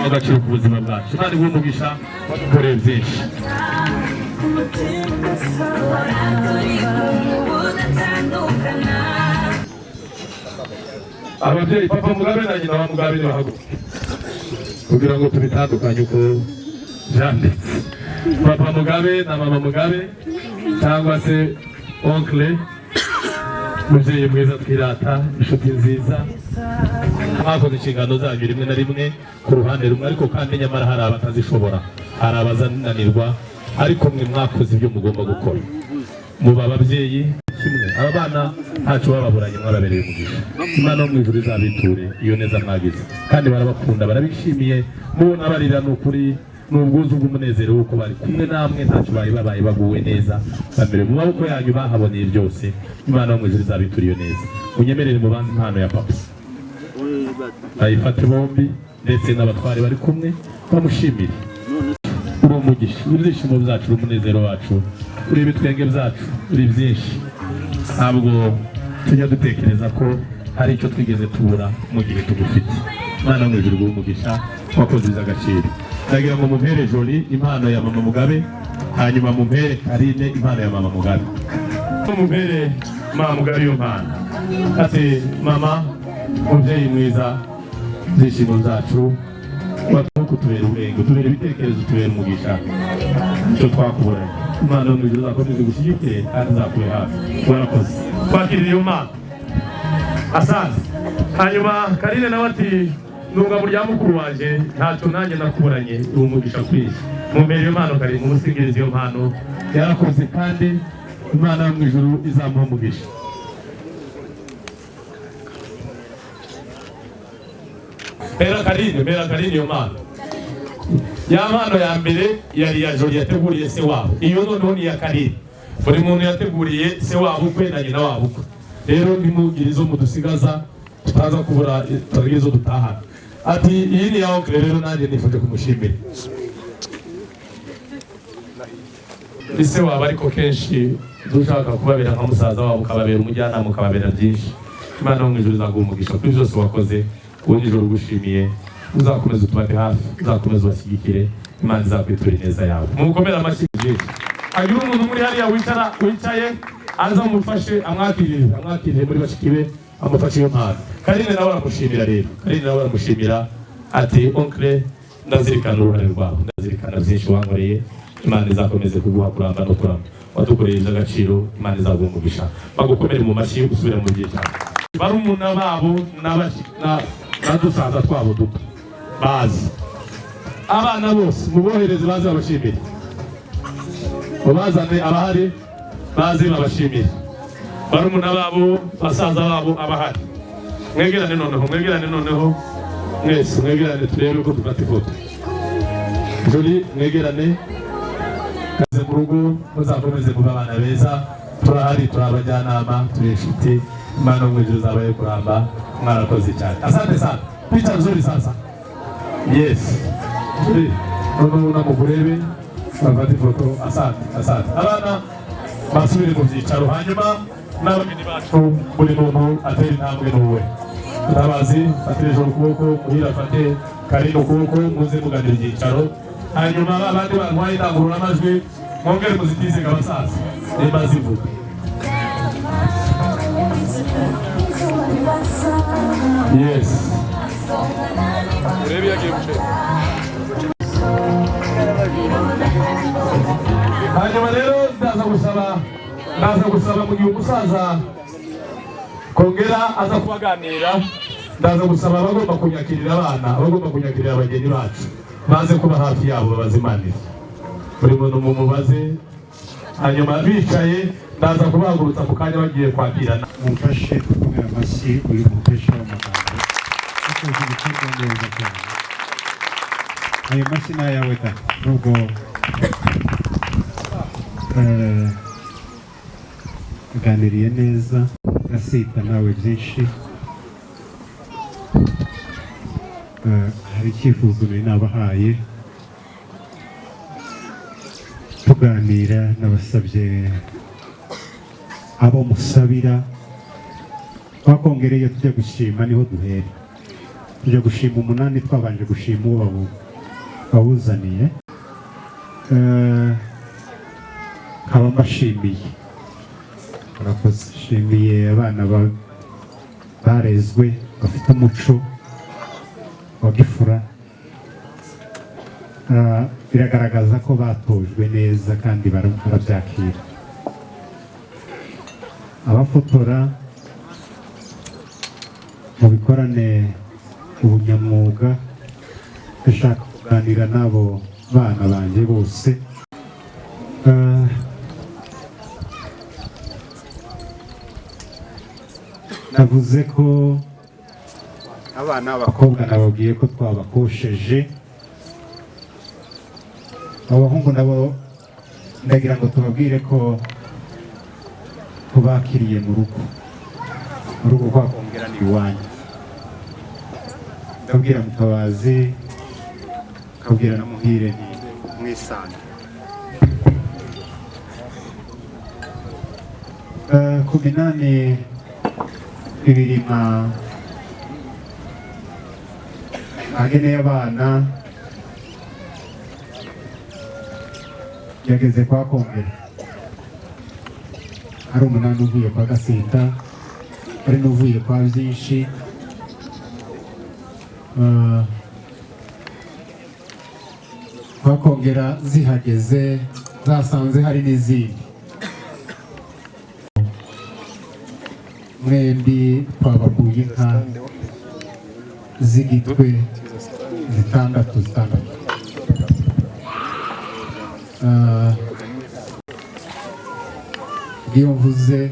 D: agaciro ku buzima bwacu. Imana iguhe umugisha, wadukoreye byinshi. Ababyeyi, papa Mugabe na nyina wa Mugabe, nibahaguruke kugira ngo tubitandukanye uko byanditse. Papa Mugabe na mama Mugabe, cyangwa se oncle, mubyeyi mwiza twirata, inshuti nziza, mwakoze inshingano zanyu rimwe na rimwe ku ruhande rumwe, ariko kandi nyamara hari abatazishobora, hari abazananirwa, ariko mwe mwakoze ibyo mugomba gukora, muba ababyeyi kimwe. Aba bana ntacyo bababuranye, mwababereye umugisha. Imana yo mu ijuru izabiture iyo neza mwagize, kandi barabakunda, barabishimiye. Mubona barira, ni ukuri ni ubwuzu bw'umunezero w'uko bari kumwe namwe, ntacyo bari babaye, baguwe neza, bamerewe mu maboko yanyu, bahaboneye byose. Imana yo mu ijuru izabiture iyo neza. Munyemerere mubanze impano ya papa bayifate bombi, ndetse n'abatware bari kumwe bamushimire. Uri umugisha, uri ibyishimo byacu, uri umunezero wacu, uri ibitwenge byacu, uri byinshi. Ntabwo tujya dutekereza ko hari icyo twigeze tubura mu gihe tugufite. Imana yo mu ijuru iguhe umugisha, wakoze iby'agaciro. Ndagira ngo mumpere Joli impano ya mama Mugabe, hanyuma mumpere Karine impano ya mama Mugabe. Mumpere mama Mugabe iyo mpano. Ati mama, mubyeyi mwiza, ibyishimo byacu, kutubera ubwenge, utubera ibitekerezo, utubera umugisha, icyo twakuburanye. Imana yo mu ijuru izakomeze igushyigikire kandi izakube hafi. Warakoze kwakirira iyo mpano, asante. Hanyuma Karine nawe ati nunga mu rya mukuru wanjye, ntacyo nanjye nakuburanye, uri umugisha kwisi. Mumpere iyo mpano Karine, mumusingirize iyo mpano, yarakoze kandi Imana yo mu ijuru izamuha umugisha. Mera Karine, mera Karine iyo mpano. Ya mpano ya mbere yari iya Joli yateguriye se wabo, iyo noneho ni iya Karine. Buri muntu yateguriye se wabo ukwe na nyina wabo ukwe. Rero ntimugire izo mudusigaza, tutaza kubura, tutagira izo dutahana. Ati iyi ni iya oncle, rero nanjye nifuje kumushimira. Ni se wabo, ariko kenshi dushaka kubabera nka musaza wabo, ukababera umujyanama, ukababera byinshi. Imana yo mu ijuru izaguha umugisha kuri byose wakoze. Uwo nijoro ugushimiye, uzakomeza utubabe hafi, uzakomeza ubashyigikire, Imana izakwitura ineza yawe. Mukomere amashyi byinshi. Hagira umuntu muri hariya wicara, wicaye, aza amufashe, amwakirire, amwakirire muri bashiki be, amufashe iyo mpano. Karine nawe aramushimira rero, Karine nawe aramushimira ati oncle, ndazirikana uruhare rwawe, ndazirikana byinshi wankoreye. Imana izakomeze kuguha kuramba no kuramba, wadukoreye iby'agaciro, Imana izaguha umugisha. Bagukomere mu mashyi, usubire mu byicaro. Barumuna babo na dusaza twabo duto bazi, abana bose mubohereze baze babashimire, mubazane abahari baze babashimire, barumuna babo, basaza babo abahari. Mwegerane noneho, mwegerane noneho mwese, mwegerane turebe ko dufata ifoto. Joli, mwegerane. Kaze mu rugo, muzakomeze kuba abana beza. Turahari, turi abajyanama, turi inshuti. Imana yo mu ijuru izabahe kuramba, mwarakoze cyane. Asante sana, picha nzuri sasa. Yes, Joli, noneho unamukurebe bafate ifoto. Asante, asante. Abana basubire mu byicaro, hanyuma n'abageni bacu buri muntu atera intambwe n'uwe. Mutabazi fatire ijoro ukuboko, Muhira afate Karine ukuboko, muze muganira ibyicaro. Hanyuma abandi bantwaye indangururamajwi mwongere muzitize abasaza nimba zivuga. Yes.
G: Urebe iyo agiye guceka.
D: Hanyuma rero ndaza gusaba mu gihe umusaza Kongera aza kubaganira, ndaza gusaba abagomba kunyakirira abana, abagomba kunyakirira abageni bacu, baze kuba hafi yabo babazimanire. Buri muntu mumubaze, hanyuma bicaye ndaza kubahagurutsa mu kanya bagiye kwakirana.
A: Mumfashe gukomera amashyi uyu mukesha w'amagambo, akoze ibikorwa neza cyane. Ayo mashyi ni ayawe da, nubwo aganiriye neza, asita nawe byinshi. Hari icyifuzo nari nabahaye tuganira, nabasabye abo musabira twakongereye tujya gushima niho duhera. Tujya gushima umunani twabanje gushima uwo bawuzaniye. Nkaba mbashimiye, murakoze. Nshimiye abana barezwe bafite umuco wa gifura. Biragaragaza ko batojwe neza kandi barabyakira. Abafotora mu bikorane ubunyamwuga. Ndashaka kuganira n'abo bana banjye bose. Navuze ko abana b'abakobwa nababwiye ko twabakosheje, abahungu nabo ndagira ngo tubabwire ko tubakiriye mu rugo, mu rugo kwa Kongera ni iwanyu. Ndabwira Mutabazi, nkabwira na Muhire ni mwisange. Ku minani ibiri ageneye abana yageze kwa Kongera, ari umunani uvuye kwa Gasita, ari n'uvuye kwa Byinshi. Kwa Kongera zihageze zasanze hari n'izindi. Mwembi twabakuye inka z'igitwe zitandatu zitandatu. Iyo mvuze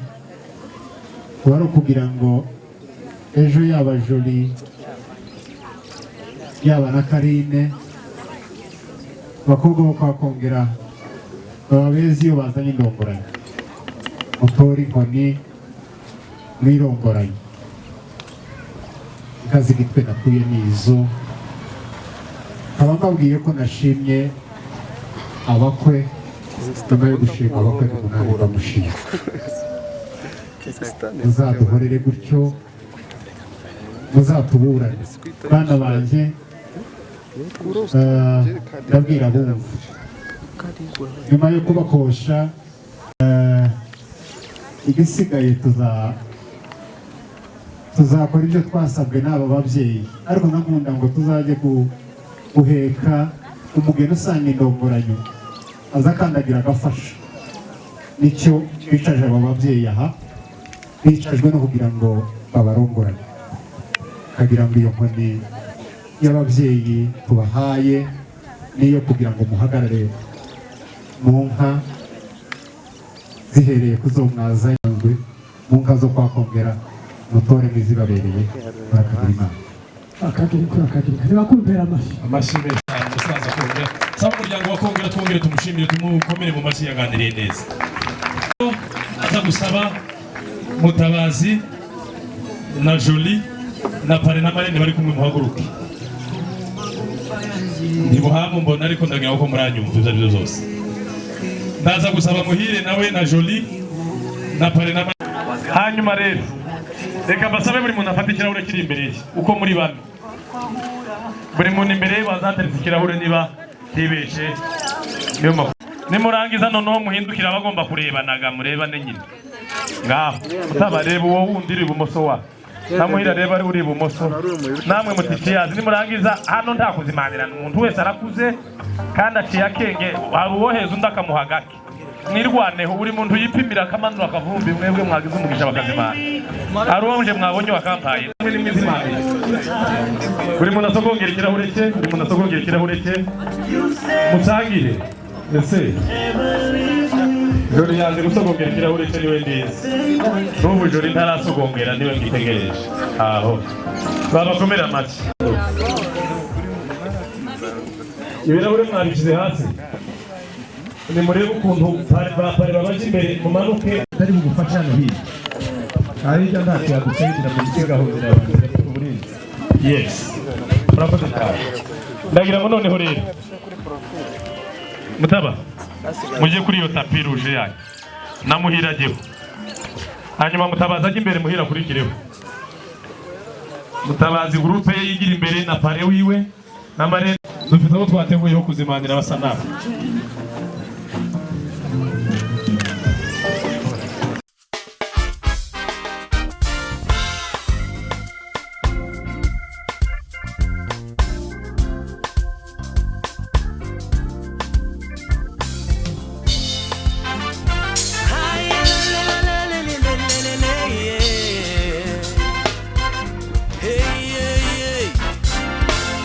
A: wari ukugira ngo ejo yaba Joli yaba na Karine, abakobwa bo kwa Kongera baba beza iyo bazanye indongoranyo, mutore inkoni mwirongoranye. Inka z'igitwe nakuye ni izo. Nkaba mbabwiye ko nashimye abakwe, nyuma yo gushima abakwe n'umunani bamushima. Muzaduhorere gutyo, muzatuburane bana banjye. Ndabwira abumva nyuma yo kubakosha, igisigaye tuzakora ibyo twasabwe n'aba babyeyi, ariko nkakunda ngo tuzajye guheka umugeni usanga indongoranyo aza akandagira agafasha. Nicyo bicaje aba babyeyi aha, bicajwe no kugira ngo babarongorane, kugira ngo iyo nkoni y'ababyeyi tubahaye niyo kugira ngo muhagarare mu nka zihereye ku zo mwazanywe, mu nka zo kwa Kongera, mutore n'izibabereye. Barakagira Imana.
B: Akagira imfura, akagira inka. Nibakumpera amashyi.
D: Amashyi meza cyane umusaza Kongera. Saba umuryango wa Kongera twongere tumushimire, tumukomere mu mashyi, yaganiriye neza. Aza gusaba Mutabazi na Jolie na parrain na marraine bari kumwe, muhaguruke. Ntibuhamu mbona, ariko ndagira ko muranyumva. Ibyo ari byo byose, ndaza gusaba Muhire nawe na Jolie na parrain na marraine. Hanyuma rero reka mbasabe buri muntu afate ikirahure kiri imbere ye, uko muri bane, buri muntu imbere ye bazateretse ikirahure niba ntibeshe. Niyo makuru. Nimurangiza noneho muhindukira, abagomba kurebanaga murebane nyine. Ngaho utabareba, uwo wundi uri ibumoso wa namuhira, reba ari uri ibumoso, namwe muticiyazi. Nimurangiza hano nta kuzimanirana, umuntu wese arakuze kandi aciye akenge, hari uwoheza undi akamuha gake. Mwirwaneho, buri muntu yipimira akamanura akavumbi. Mwebwe mwagize umugisha bakazimana, hari uwo nje mwabonye wakampaye. Mwe nimwizimanire, buri muntu asogongera ikirahure cye, buri muntu asogongera ikirahure cye, musangire. Ese Jori yanze gusogongera ikirahure cye, niwe ndizi n'ubu Jori ntarasogongera, niwe ngitegereje. Aho babakomera amashyi. Ibirahure mwabishyize hasi, nimurebe ukuntu ba parrain babaje imbere, mumanuke. Atari bugufasha hano hirya, hirya ntacyo yagusayidira mu gisigaho zirafite uburinzi. Yes, murakoze cyane. Ndagira ngo noneho rero mutaba mujye kuri iyo tapis rouge yanyu, namuhirageho, hanyuma Mutabazi ajya imbere, Muhira akurikireho. Mutabazi groupe ye yigira imbere na parrain wiwe na marraine. Dufite abo twateguye ho kuzimanira basa nabi.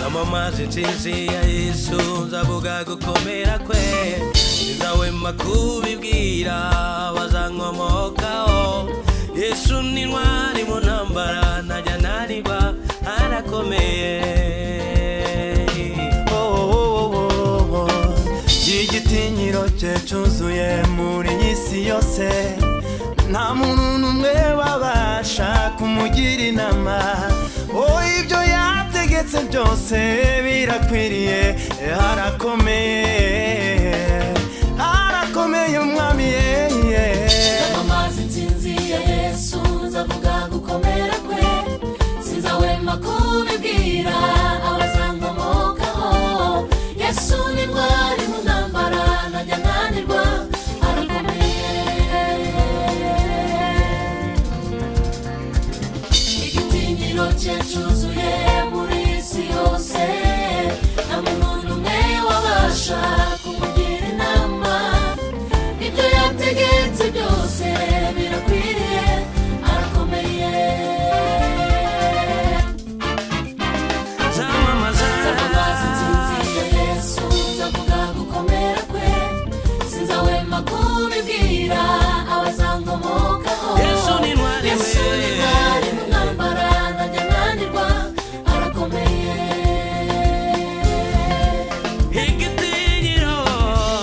J: Namamaza intsinzi ya Yesu, nzavuga gukomera kwe, sinzahwema kubibwira bazankomokaho. Yesu ni intwari mu ntambara, ntajya ananirwa, arakomeye.
K: Oh, igitinyiro cye cyuzuye muri iyi si yose, nta muntu n'umwe wabasha kumugira inama. Oh, ibyo yategetse byose birakwiriye, arakomeye, arakomeye umwami ye.
L: Nzamamaza intsinzi ya Yesu, nzavuga gukomera kwe, sinzahwema kubibwira abazankomokaho. Yesu ni intwari mu ntambara, ntajya ananirwa, arakomeye. Igitinyiro cye cyuzuye muri iyi si yose, nta muntu n'umwe wabasha kumugira inama. Ibyo yategetse byose birakwiriye, arakomeye.
J: Nzamamaza.
L: Nzamamaza intsinzi ya Yesu, nzavuga gukomera kwe, sinzahwema kubibwira abazankomokaho.
J: Yesu ni intwari we.
L: Yesu ni intwari mu ntambara, ntajya ananirwa, arakomeye.
J: Igitinyiro.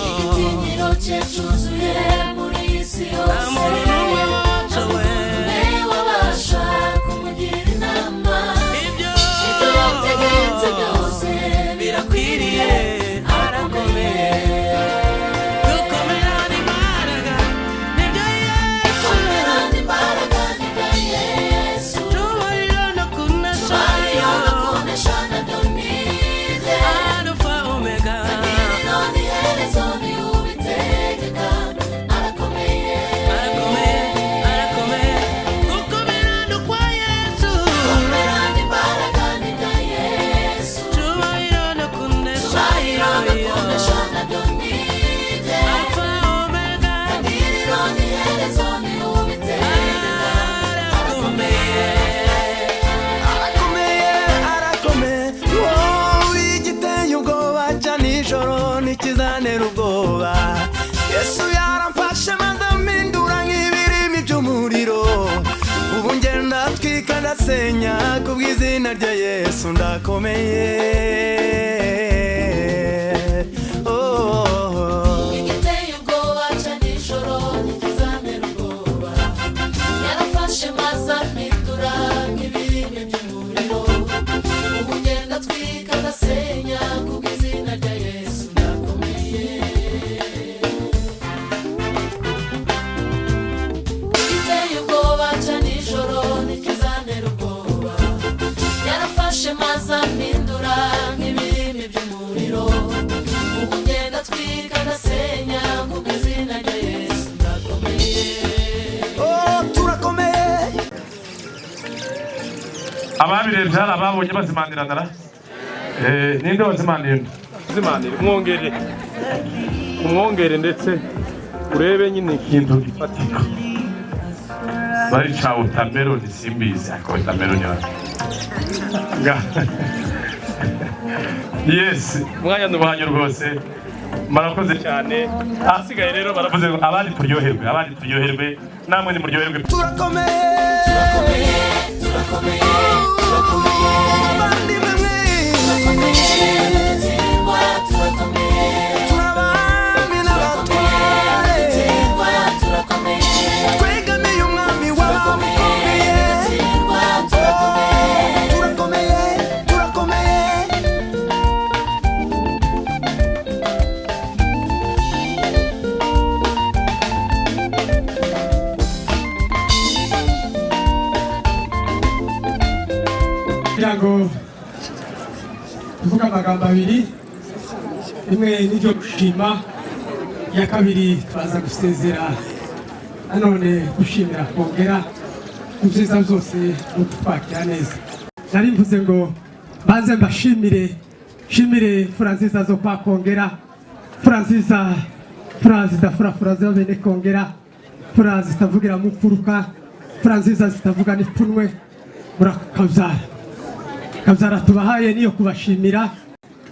L: Igitinyiro cye cyuzuye muri iyi si yose,
J: Nta muntu n'umwe wabasha we.
L: nta muntu n'umwe wabasha kumugira inama.
J: Ibyo
L: Ibyo yategetse byose
J: birakwiriye, arakomeye. Gukomera n'imbaraga nibyo Yesu.
L: Gukomera n'imbaraga nibyo Yesu.
J: Cyubahiro no kunesha.
L: Cyubahiro no kunesha nabyo ni ibye.
J: Alpha Omega.
L: Itangiriro n'iherezo ni ubitegeka, arakomeye.
J: Arakomeye, arakomeye. Gukomera ni ukwa Yesu.
L: Gukomera n'imbaraga nibyo Yesu.
J: Cyubahiro no kunesha.
L: Cyubahiro no kunesha nabyo ni ibye.
J: Alpha Omega.
L: Itangiriro n'iherezo ni ubitegeka,
J: arakomeye.
K: Arakomeye, arakomeye, wowe igiteye ubwoba cya nijoro ntikizantera ubwoba. Yesu yaramfashe maze ampindura nk'ibirimi by'umuriro, ubu ngenda twika ndasenya kubw'izina rya Yesu, ndakomeye. Oh.
L: Igiteye ubwoba cya nijoro ntikizantera ubwoba, yarafashe maze ampindura nk'ibirimi by'umuriro, ubu ngenda twika ndasenya kubw'izina rya Yesu, ndakomeye. Igiteye ubwoba cya nijoro ntikizantera ubwoba, yarafashe maze ampindura nk'ibirimi by'umuriro, ubu ngenda twika ndasenya kubw'izina rya Yesu, ndakomeye.
K: Oh, turakomeye.
D: Ababirebye hari ababonye bazimanirana ra. Ninde wazimaniye undi? Zimanire umwongere, umwongere, ndetse urebe nyine ikintu gifatika barica watermelon, simbizi, ariko watermelon yes, umwanya nubahanyu rwose, murakoze cyane. Ahasigaye rero baravuze ngo abandi turyoherwe, abandi turyoherwe, namwe nimuryoherwe.
K: Turakomeye.
L: Turakomeye, turakomeye, turakomeye.
K: Abavandimwe mwe.
L: Turakomeye, dutsindwa, turakomeye.
K: Turabami n'abatware.
L: Dutsindwa, turakomeye.
K: Twegamiye umwami w'abakomeye.
L: Dutsindwa, turakomeye.
K: Turakomeye, turakomeye.
L: Turakomeye.
B: Ngo tuvuge amagambo abiri, rimwe n'iryo gushima, iya kabiri turaza gusezera. Nanone gushimira kongera ku byiza byose no kutwakira neza. Nari mvuze ngo mbanze mbashimire, nshimire imfura nziza zo kwa Kongera, imfura nziza, imfura zidafurafura za bene Kongera, imfura zitavugira mu mfuruka, imfura nziza zitavuga n'ipfunwe. Murakabyara kabyara tubahaye niyo kubashimira.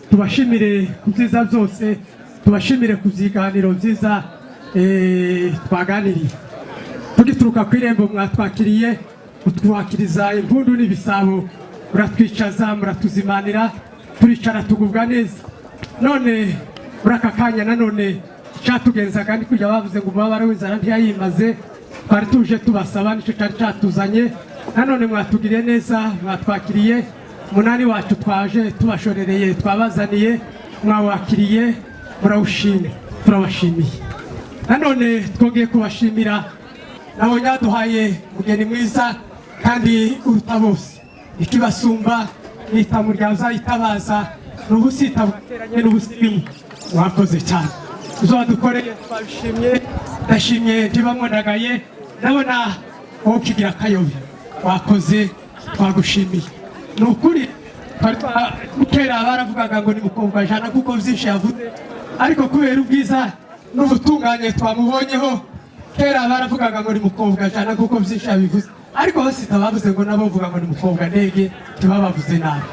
B: Tubashimire ku byiza byose, tubashimire ku byiganiro byiza twaganiriye tugituruka ku irembo. Mwatwakiriye, mutwakiriza impundu n'ibisabo, muratwicaza, muratuzimanira, turicara tugubwa neza. None muri aka kanya nanone icyatugenzaga ni kujya bavuze ngo umubabaro w'inzara ntiyayimaze. Twari tuje tubasaba, nicyo cyari cyatuzanye. Nanone mwatugiriye neza, mwatwakiriye. Umunani wacu twaje tubashorereye, twabazaniye, mwawakiriye, murawushimye, turabashimiye. Nanone twongeye kubashimira, nabonye yaduhaye umugeni mwiza kandi uruta bose. Ikibasumba nitamu ryawe uzayitabaza ni ubusita bwateranye n'ubusirimu. Wakoze cyane, ibyo wadukoreye twabishimye. Ndashimye ntibamwonagaye, ndabona wowe ukigira akayobe. Wakoze, twagushimiye ni ukuri. Kera baravugaga ngo ni mukobwa jana kuko byinshi yavuze, ariko kubera ubwiza n'ubutungane twamubonyeho. Kera baravugaga ngo ni mukobwa jana kuko byinshi yabivuze, ariko basita bavuze ngo nabo bavuga ngo ni mukobwa ndege, ntibabavuze nabi.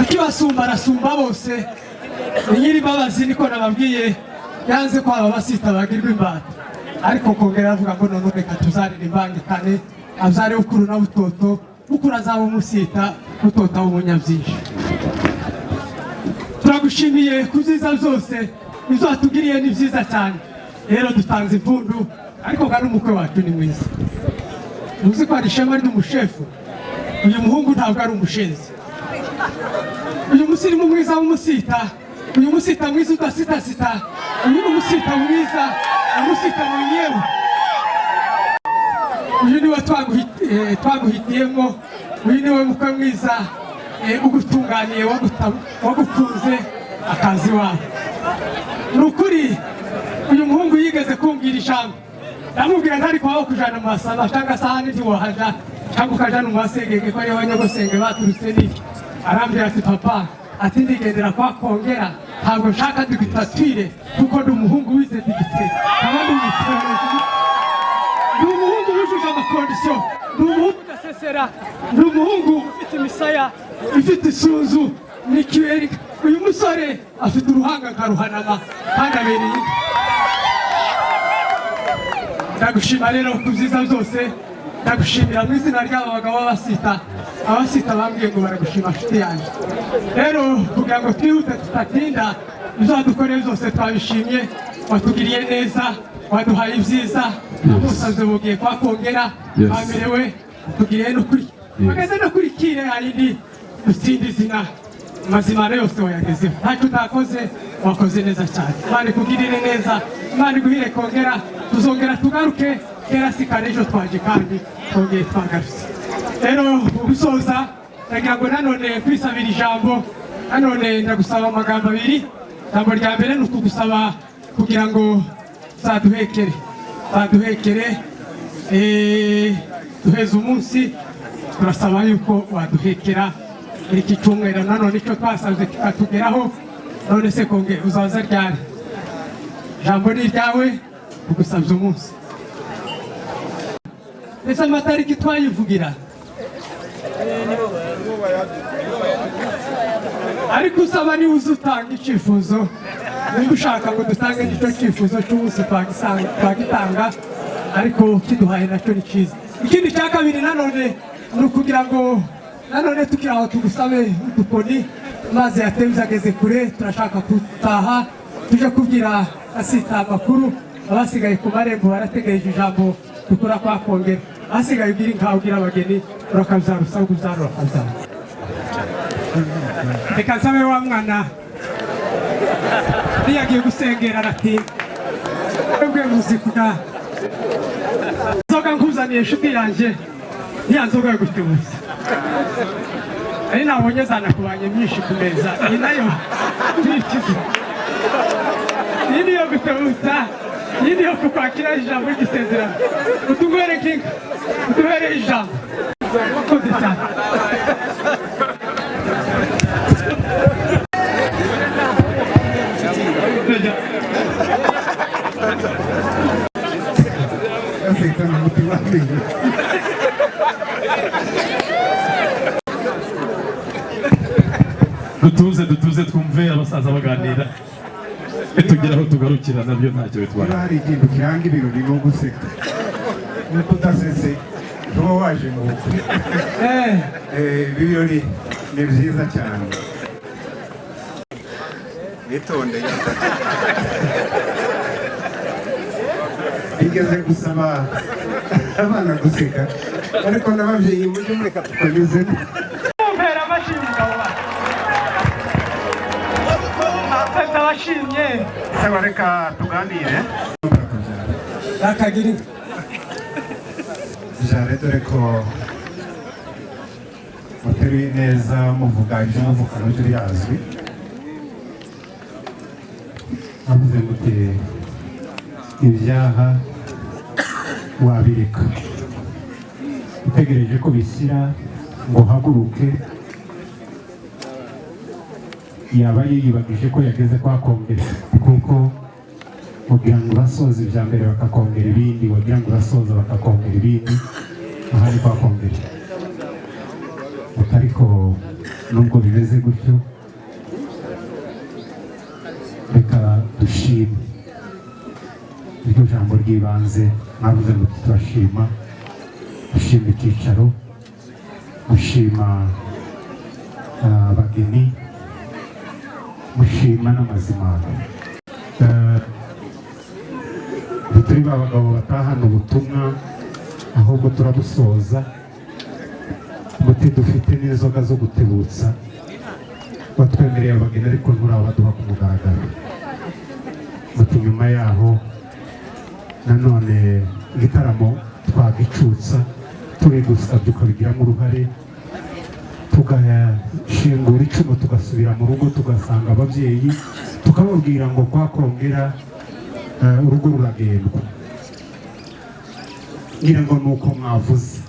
B: Ikibasumba arasumba bose, ni nyir'imbabazi. Niko nababwiye, yanze ko aba basita bagirwa imbata, ariko kongera aravuga ngo none reka tuzarire imbangikane, abyare bukuru na butoto. Bukuru azaba umusita, butoto aba umunyabyinshi. Turagushimiye ku byiza byose, ibyo watugiriye ni byiza cyane. Rero dutanze impundu, ariko kandi umukwe wacu ni mwiza. Muzi ko hari ishema ry'umushefu. Uyu muhungu ntabwo ari umushenzi, uyu musirimu mwiza w'umusita, uyu musita mwiza udasitasita, uyu ni umusita mwiza, umusita mwenyewe. Uyu niwe twaguhitiyemo, uyu niwe mukwe mwiza ugutunganiye, wagukunze akazi wawe. Ni ukuri uyu muhungu yigeze kumbwira ijambo, ndamubwira ntari kubaho kujana mu masaba cyangwa se ahandi ntiwohaja, cyangwa ukajana mu masengenge ko ariyo abanyagosenge baturutse n'iki. Arambwira ati: "Papa," ati, "ndigendera kwa Kongera, ntabwo nshaka dictature kuko ndi umuhungu wize dictature, nkaba ndi umuteoloji, ndi umuhungu wujuje ama conditions, ndi umuhungu udasesera, ndi umuhungu ufite imisaya ifite isunzu n'ikiberi." Uyu musore afite uruhanga nka ruhanama kandi abereye inka. Ndagushima rero ku byiza byose, ndagushimira mu izina ry'aba bagabo b'abasita. Abasita bambwiye ngo baragushima, nshuti yanjye. Rero kugira ngo twihute tutatinda, ibyo wadukoreye byose twabishimye. Watugiriye neza, waduhaye ibyiza. Musaze bugiye kwa Kongera. Bamerewe, tugiriye n'ukuri, bageze no kuri kire harindi dutsinda izina mazimana yose wayagezeho, ntacyo utakoze, wakoze neza cyane. Imana ikugirire neza, Imana iguhire. Kongera tuzongera tugaruke, kera si kare, ejo twaje kandi twongeye twagarutse. Rero mu gusoza ndagira ngo nanone kwisabira ijambo, nanone ndagusaba amagambo abiri. Ijambo rya mbere ni ukugusaba kugira ngo uzaduhekere, uzaduhekere, duheze umunsi. Turasaba yuko waduhekera muri iki cyumweru, nanone icyo twasabye kikatugeraho. None se konge uzaza ryari? Ijambo ni iryawe, tugusabye umunsi. Ese amatariki twayivugira? Ariko usaba niwe uza utanga icyifuzo. Niba ushaka ngo dutange nicyo cyifuzo cy'umunsi twagitanga, ariko kiduhaye nacyo ni cyiza. Ikindi cya kabiri nanone ni ukugira ngo nanone tukiri aho tugusabe udukoni. Amazi yatemze ageze kure, turashaka gutaha tuje kubwira asita amakuru. Abasigaye ku marembo barategereje ijambo dukura kwa Kongera. Ahasigaye ugira inka, ugira abageni, urakabyara, usabwa ubyara, urakabyara. Reka nsabe wa mwana niyagiye gusengera aratinda. Mwebwe muzi kuga nzoga nkuzaniye, inshuti yanjye, niya nzoga yo gutubuza. Ari nabonye zanakubanye myinshi ku meza. Iyi nayo tuyikize, iyi niyo gutebutsa, iyi niyo kukwakira ijambo ry'isezerano. Utuguhere kinga, uduhere ijambo. Wakoze cyane.
D: Dutuze, dutuze, twumve abasaza baganira, tugera aho tugarukira nabyo ntacyo bitwara.
A: Niba hari ikintu kiranga ibirori ni uguseka, nuko udasetse ntuba waje mu bukwe. Ibi birori ni byiza cyane, witondeye. Bigeze gusaba abana guseka, ariko n'ababyeyi mujye mureka tukanyuzemo.
B: Mumpera amashyi umugabo wacu. Ndabashimye.
A: Saba reka tuganire.
B: Bakagira
A: Jare, dore ko muteruye neza muvuga iby'umuvukano byo birazwi. Avuze muti ibyaha wabireka utegereje ko bishyira ngo uhaguruke, yaba yiyibagije ko yageze kwa Kongere, kuko wagira ngo urasoza ibya mbere bakakongera ibindi, wagira ngo urasoza bakakongera ibindi. Aha ni kwa Kongere. Ariko nubwo bimeze gutyo, reka dushime. Iryo jambo ry'ibanze mwavuze ngo turashima, gushima icyicaro, gushima abageni, gushima n'amazimano. Turi ba bagabo batahana ubutumwa, ahubwo turabusoza. Muti dufite n'inzoga zo gutebutsa, batwemereye abageni ariko nturabaduha ku mugaragaro. Muti nyuma yaho nanone igitaramo twagicutsa, tubigusabye ukabigiramo uruhare, tugashingura icumu, tugasubira mu rugo, tugasanga ababyeyi, tukababwira ngo kwa Kongera urugo ruragendwa. Ngira ngo ni uko mwavuze,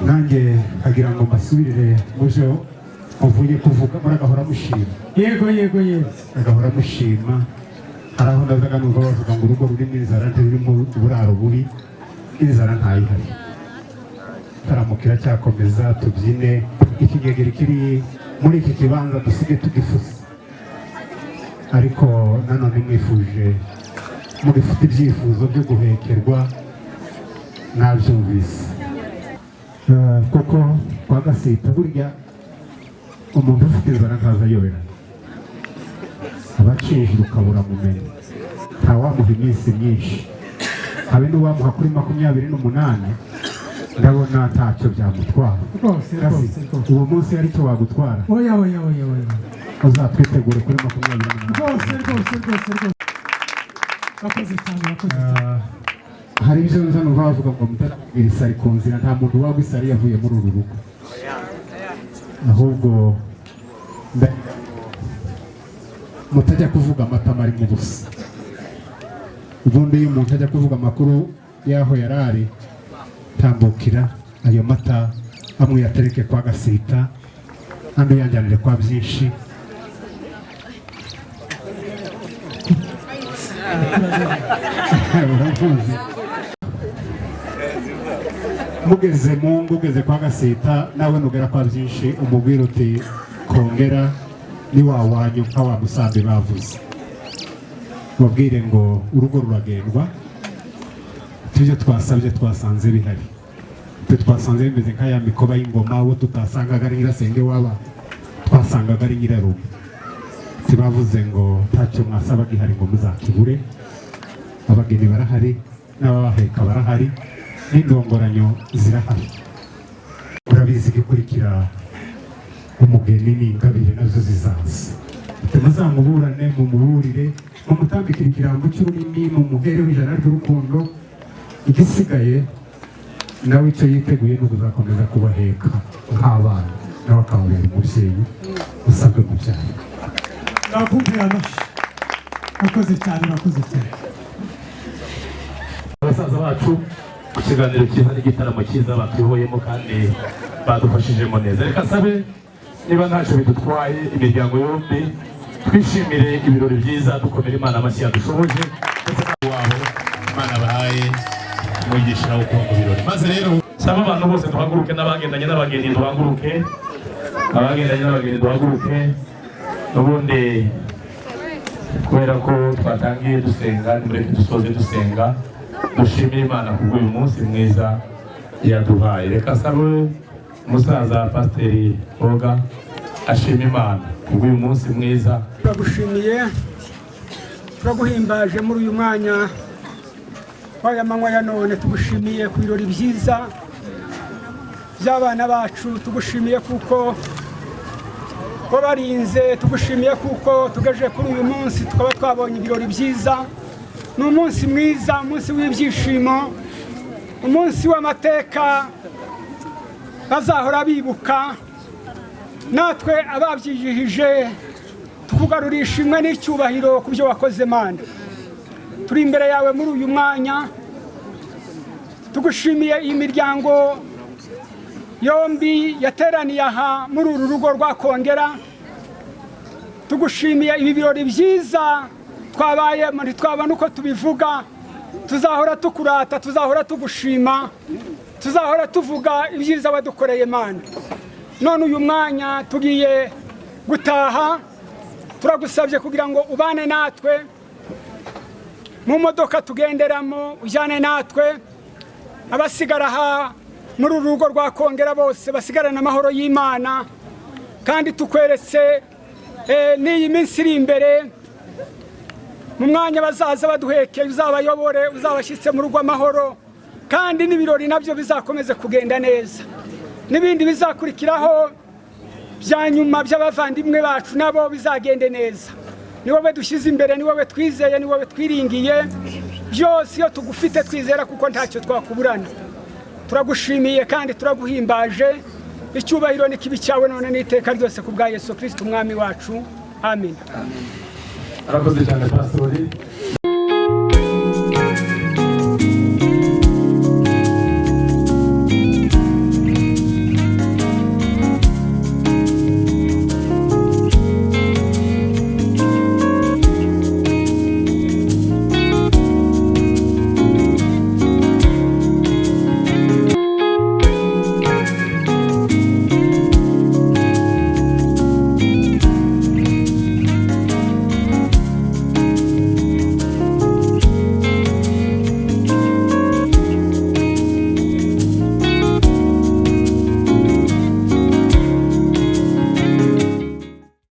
A: nanjye nkagira ngo mbasubirire mu byo muvuye kuvuga. Muragahora mushima.
B: Yego, yego, yego.
A: Agahora mushima. Hari aho ndazaga numva bavuga ngo urugo rurimo inzara ntirurimo uburaro bubi. Inzara ntayihari. Igitaramo kiracyakomeza, tubyine. Ikigegeri kiri muri iki kibanza dusige tugifuse, ariko nanone mwifuje, mugifite ibyifuzo byo guhekerwa, mwabyumvise. Kuko kwa Gasita burya umuntu ufite inzara ntaza ayobera, abacinjira ukabura mumenya. Ntawamuha iminsi myinshi, habe n'uwamuha kuri 28, ndabona ntacyo byamutwara.
B: Rwose, rwose, rwose.
A: Uwo munsi hari icyo wagutwara?
B: Oya, oya, oya, oya.
A: Uzatwitegure kuri 28.
B: Rwose, rwose, rwose, rwose. Bakoze cyane, bakoze cyane.
A: Hari ibyo nza numva bavuga ngo mutatubwira isari ku nzira. Nta muntu wagwa isari yavuye muri uru rugo, ahubwo mutajya kuvuga amatama ari mu busa. Ubundi iyo umuntu ajya kuvuga amakuru y'aho yari ari, tambukira ayo mata amwe yatereke kwa Gasita, andi uyanjyanire kwa Byinshi. Uramuzi. Mugeze mu ngo, ugeze kwa Gasita, nawe nugera kwa Byinshi umubwira uti Kongera ni wa wanyu nka wa musambi bavuze. Mubwire ngo urugo ruragendwa, tubyo twasabye twasanze bihari. Twe twasanze bimeze nka ya mikoba y'ingoma, uwo tutasangaga ari nyirasenge waba twasangaga ari nyirarume. Tibavuze ngo ntacyo mwasaba gihari ngo muzakibure. Abageni barahari, n'ababaheka barahari, n'indongoranyo zirahari. Urabizi igikurikira umugeni ni ingabire, nazo zizaza. Muzamuburane, mumuburire, mumutambikire ikirango cy'ururimi, mumuhereho ijana ry'urukundo. Igisigaye nawe icyo yiteguye ni ukuzakomeza kubaheka nk'abana. Nawe akababera umubyeyi usabwe kubyara.
B: Nakumvira amashyi. Urakoze cyane, urakoze cyane.
D: Abasaza bacu ku kiganiro cyiza n'igitaramo cyiza batuyoboyemo kandi badufashijemo neza. Reka sabe niba ntacyo bidutwaye, imiryango yombi twishimire ibirori byiza, dukomere Imana amashyi yadushoboje, ndetse wabo Imana bahaye umugisha wo kuba mu birori. Maze rero saba abantu bose duhaguruke, n'abagendanye n'abageni duhaguruke, abagendanye n'abageni duhaguruke. Ubundi kubera ko twatangiye dusenga, nimureke dusoze dusenga, dushimire Imana kubw'uyu munsi mwiza yaduhaye. Reka sabe umusaza Pasiteri Boga ashima Imana kubw'uyu munsi mwiza.
M: Turagushimiye, turaguhimbaje muri uyu mwanya w'aya manywa ya none. Tugushimiye ku birori byiza by'abana bacu, tugushimiye kuko wabarinze, tugushimiye kuko tugejeje kuri uyu munsi tukaba twabonye ibirori byiza. Ni umunsi mwiza, umunsi w'ibyishimo, umunsi w'amateka bazahora bibuka. Natwe ababyijihije tukugarurira ishimwe n'icyubahiro ku byo wakoze. Mana, turi imbere yawe muri uyu mwanya, tugushimiye iyi miryango yombi yateraniye aha muri uru rugo rwa Kongera. Tugushimiye ibi birori byiza twabayemo, ntitwabona uko tubivuga. Tuzahora tukurata, tuzahora tugushima, tuzahora tuvuga ibyiza wadukoreye, Mana. None uyu mwanya tugiye gutaha, turagusabye kugira ngo ubane natwe mu modoka tugenderamo, ujyane natwe. Abasigara aha muri uru rugo rwa Kongera bose basigarane amahoro y'Imana. Kandi tukweretse n'iyi minsi iri imbere, mu mwanya bazaza baduhekeye, uzabayobore, uzabashyitse mu rugo amahoro, kandi n'ibirori nabyo bizakomeze kugenda neza, n'ibindi bizakurikiraho bya nyuma by'abavandimwe bacu nabo bizagende neza. Ni wowe dushyize imbere, ni wowe twizeye, ni wowe twiringiye byose. Iyo tugufite twizera kuko ntacyo twakuburana. Turagushimiye kandi turaguhimbaje. Icyubahiro ni kibi cyawe none n'iteka ryose, ku bwa Yesu Kirisiti Umwami wacu, amen.
D: Arakoze cyane, pasitori.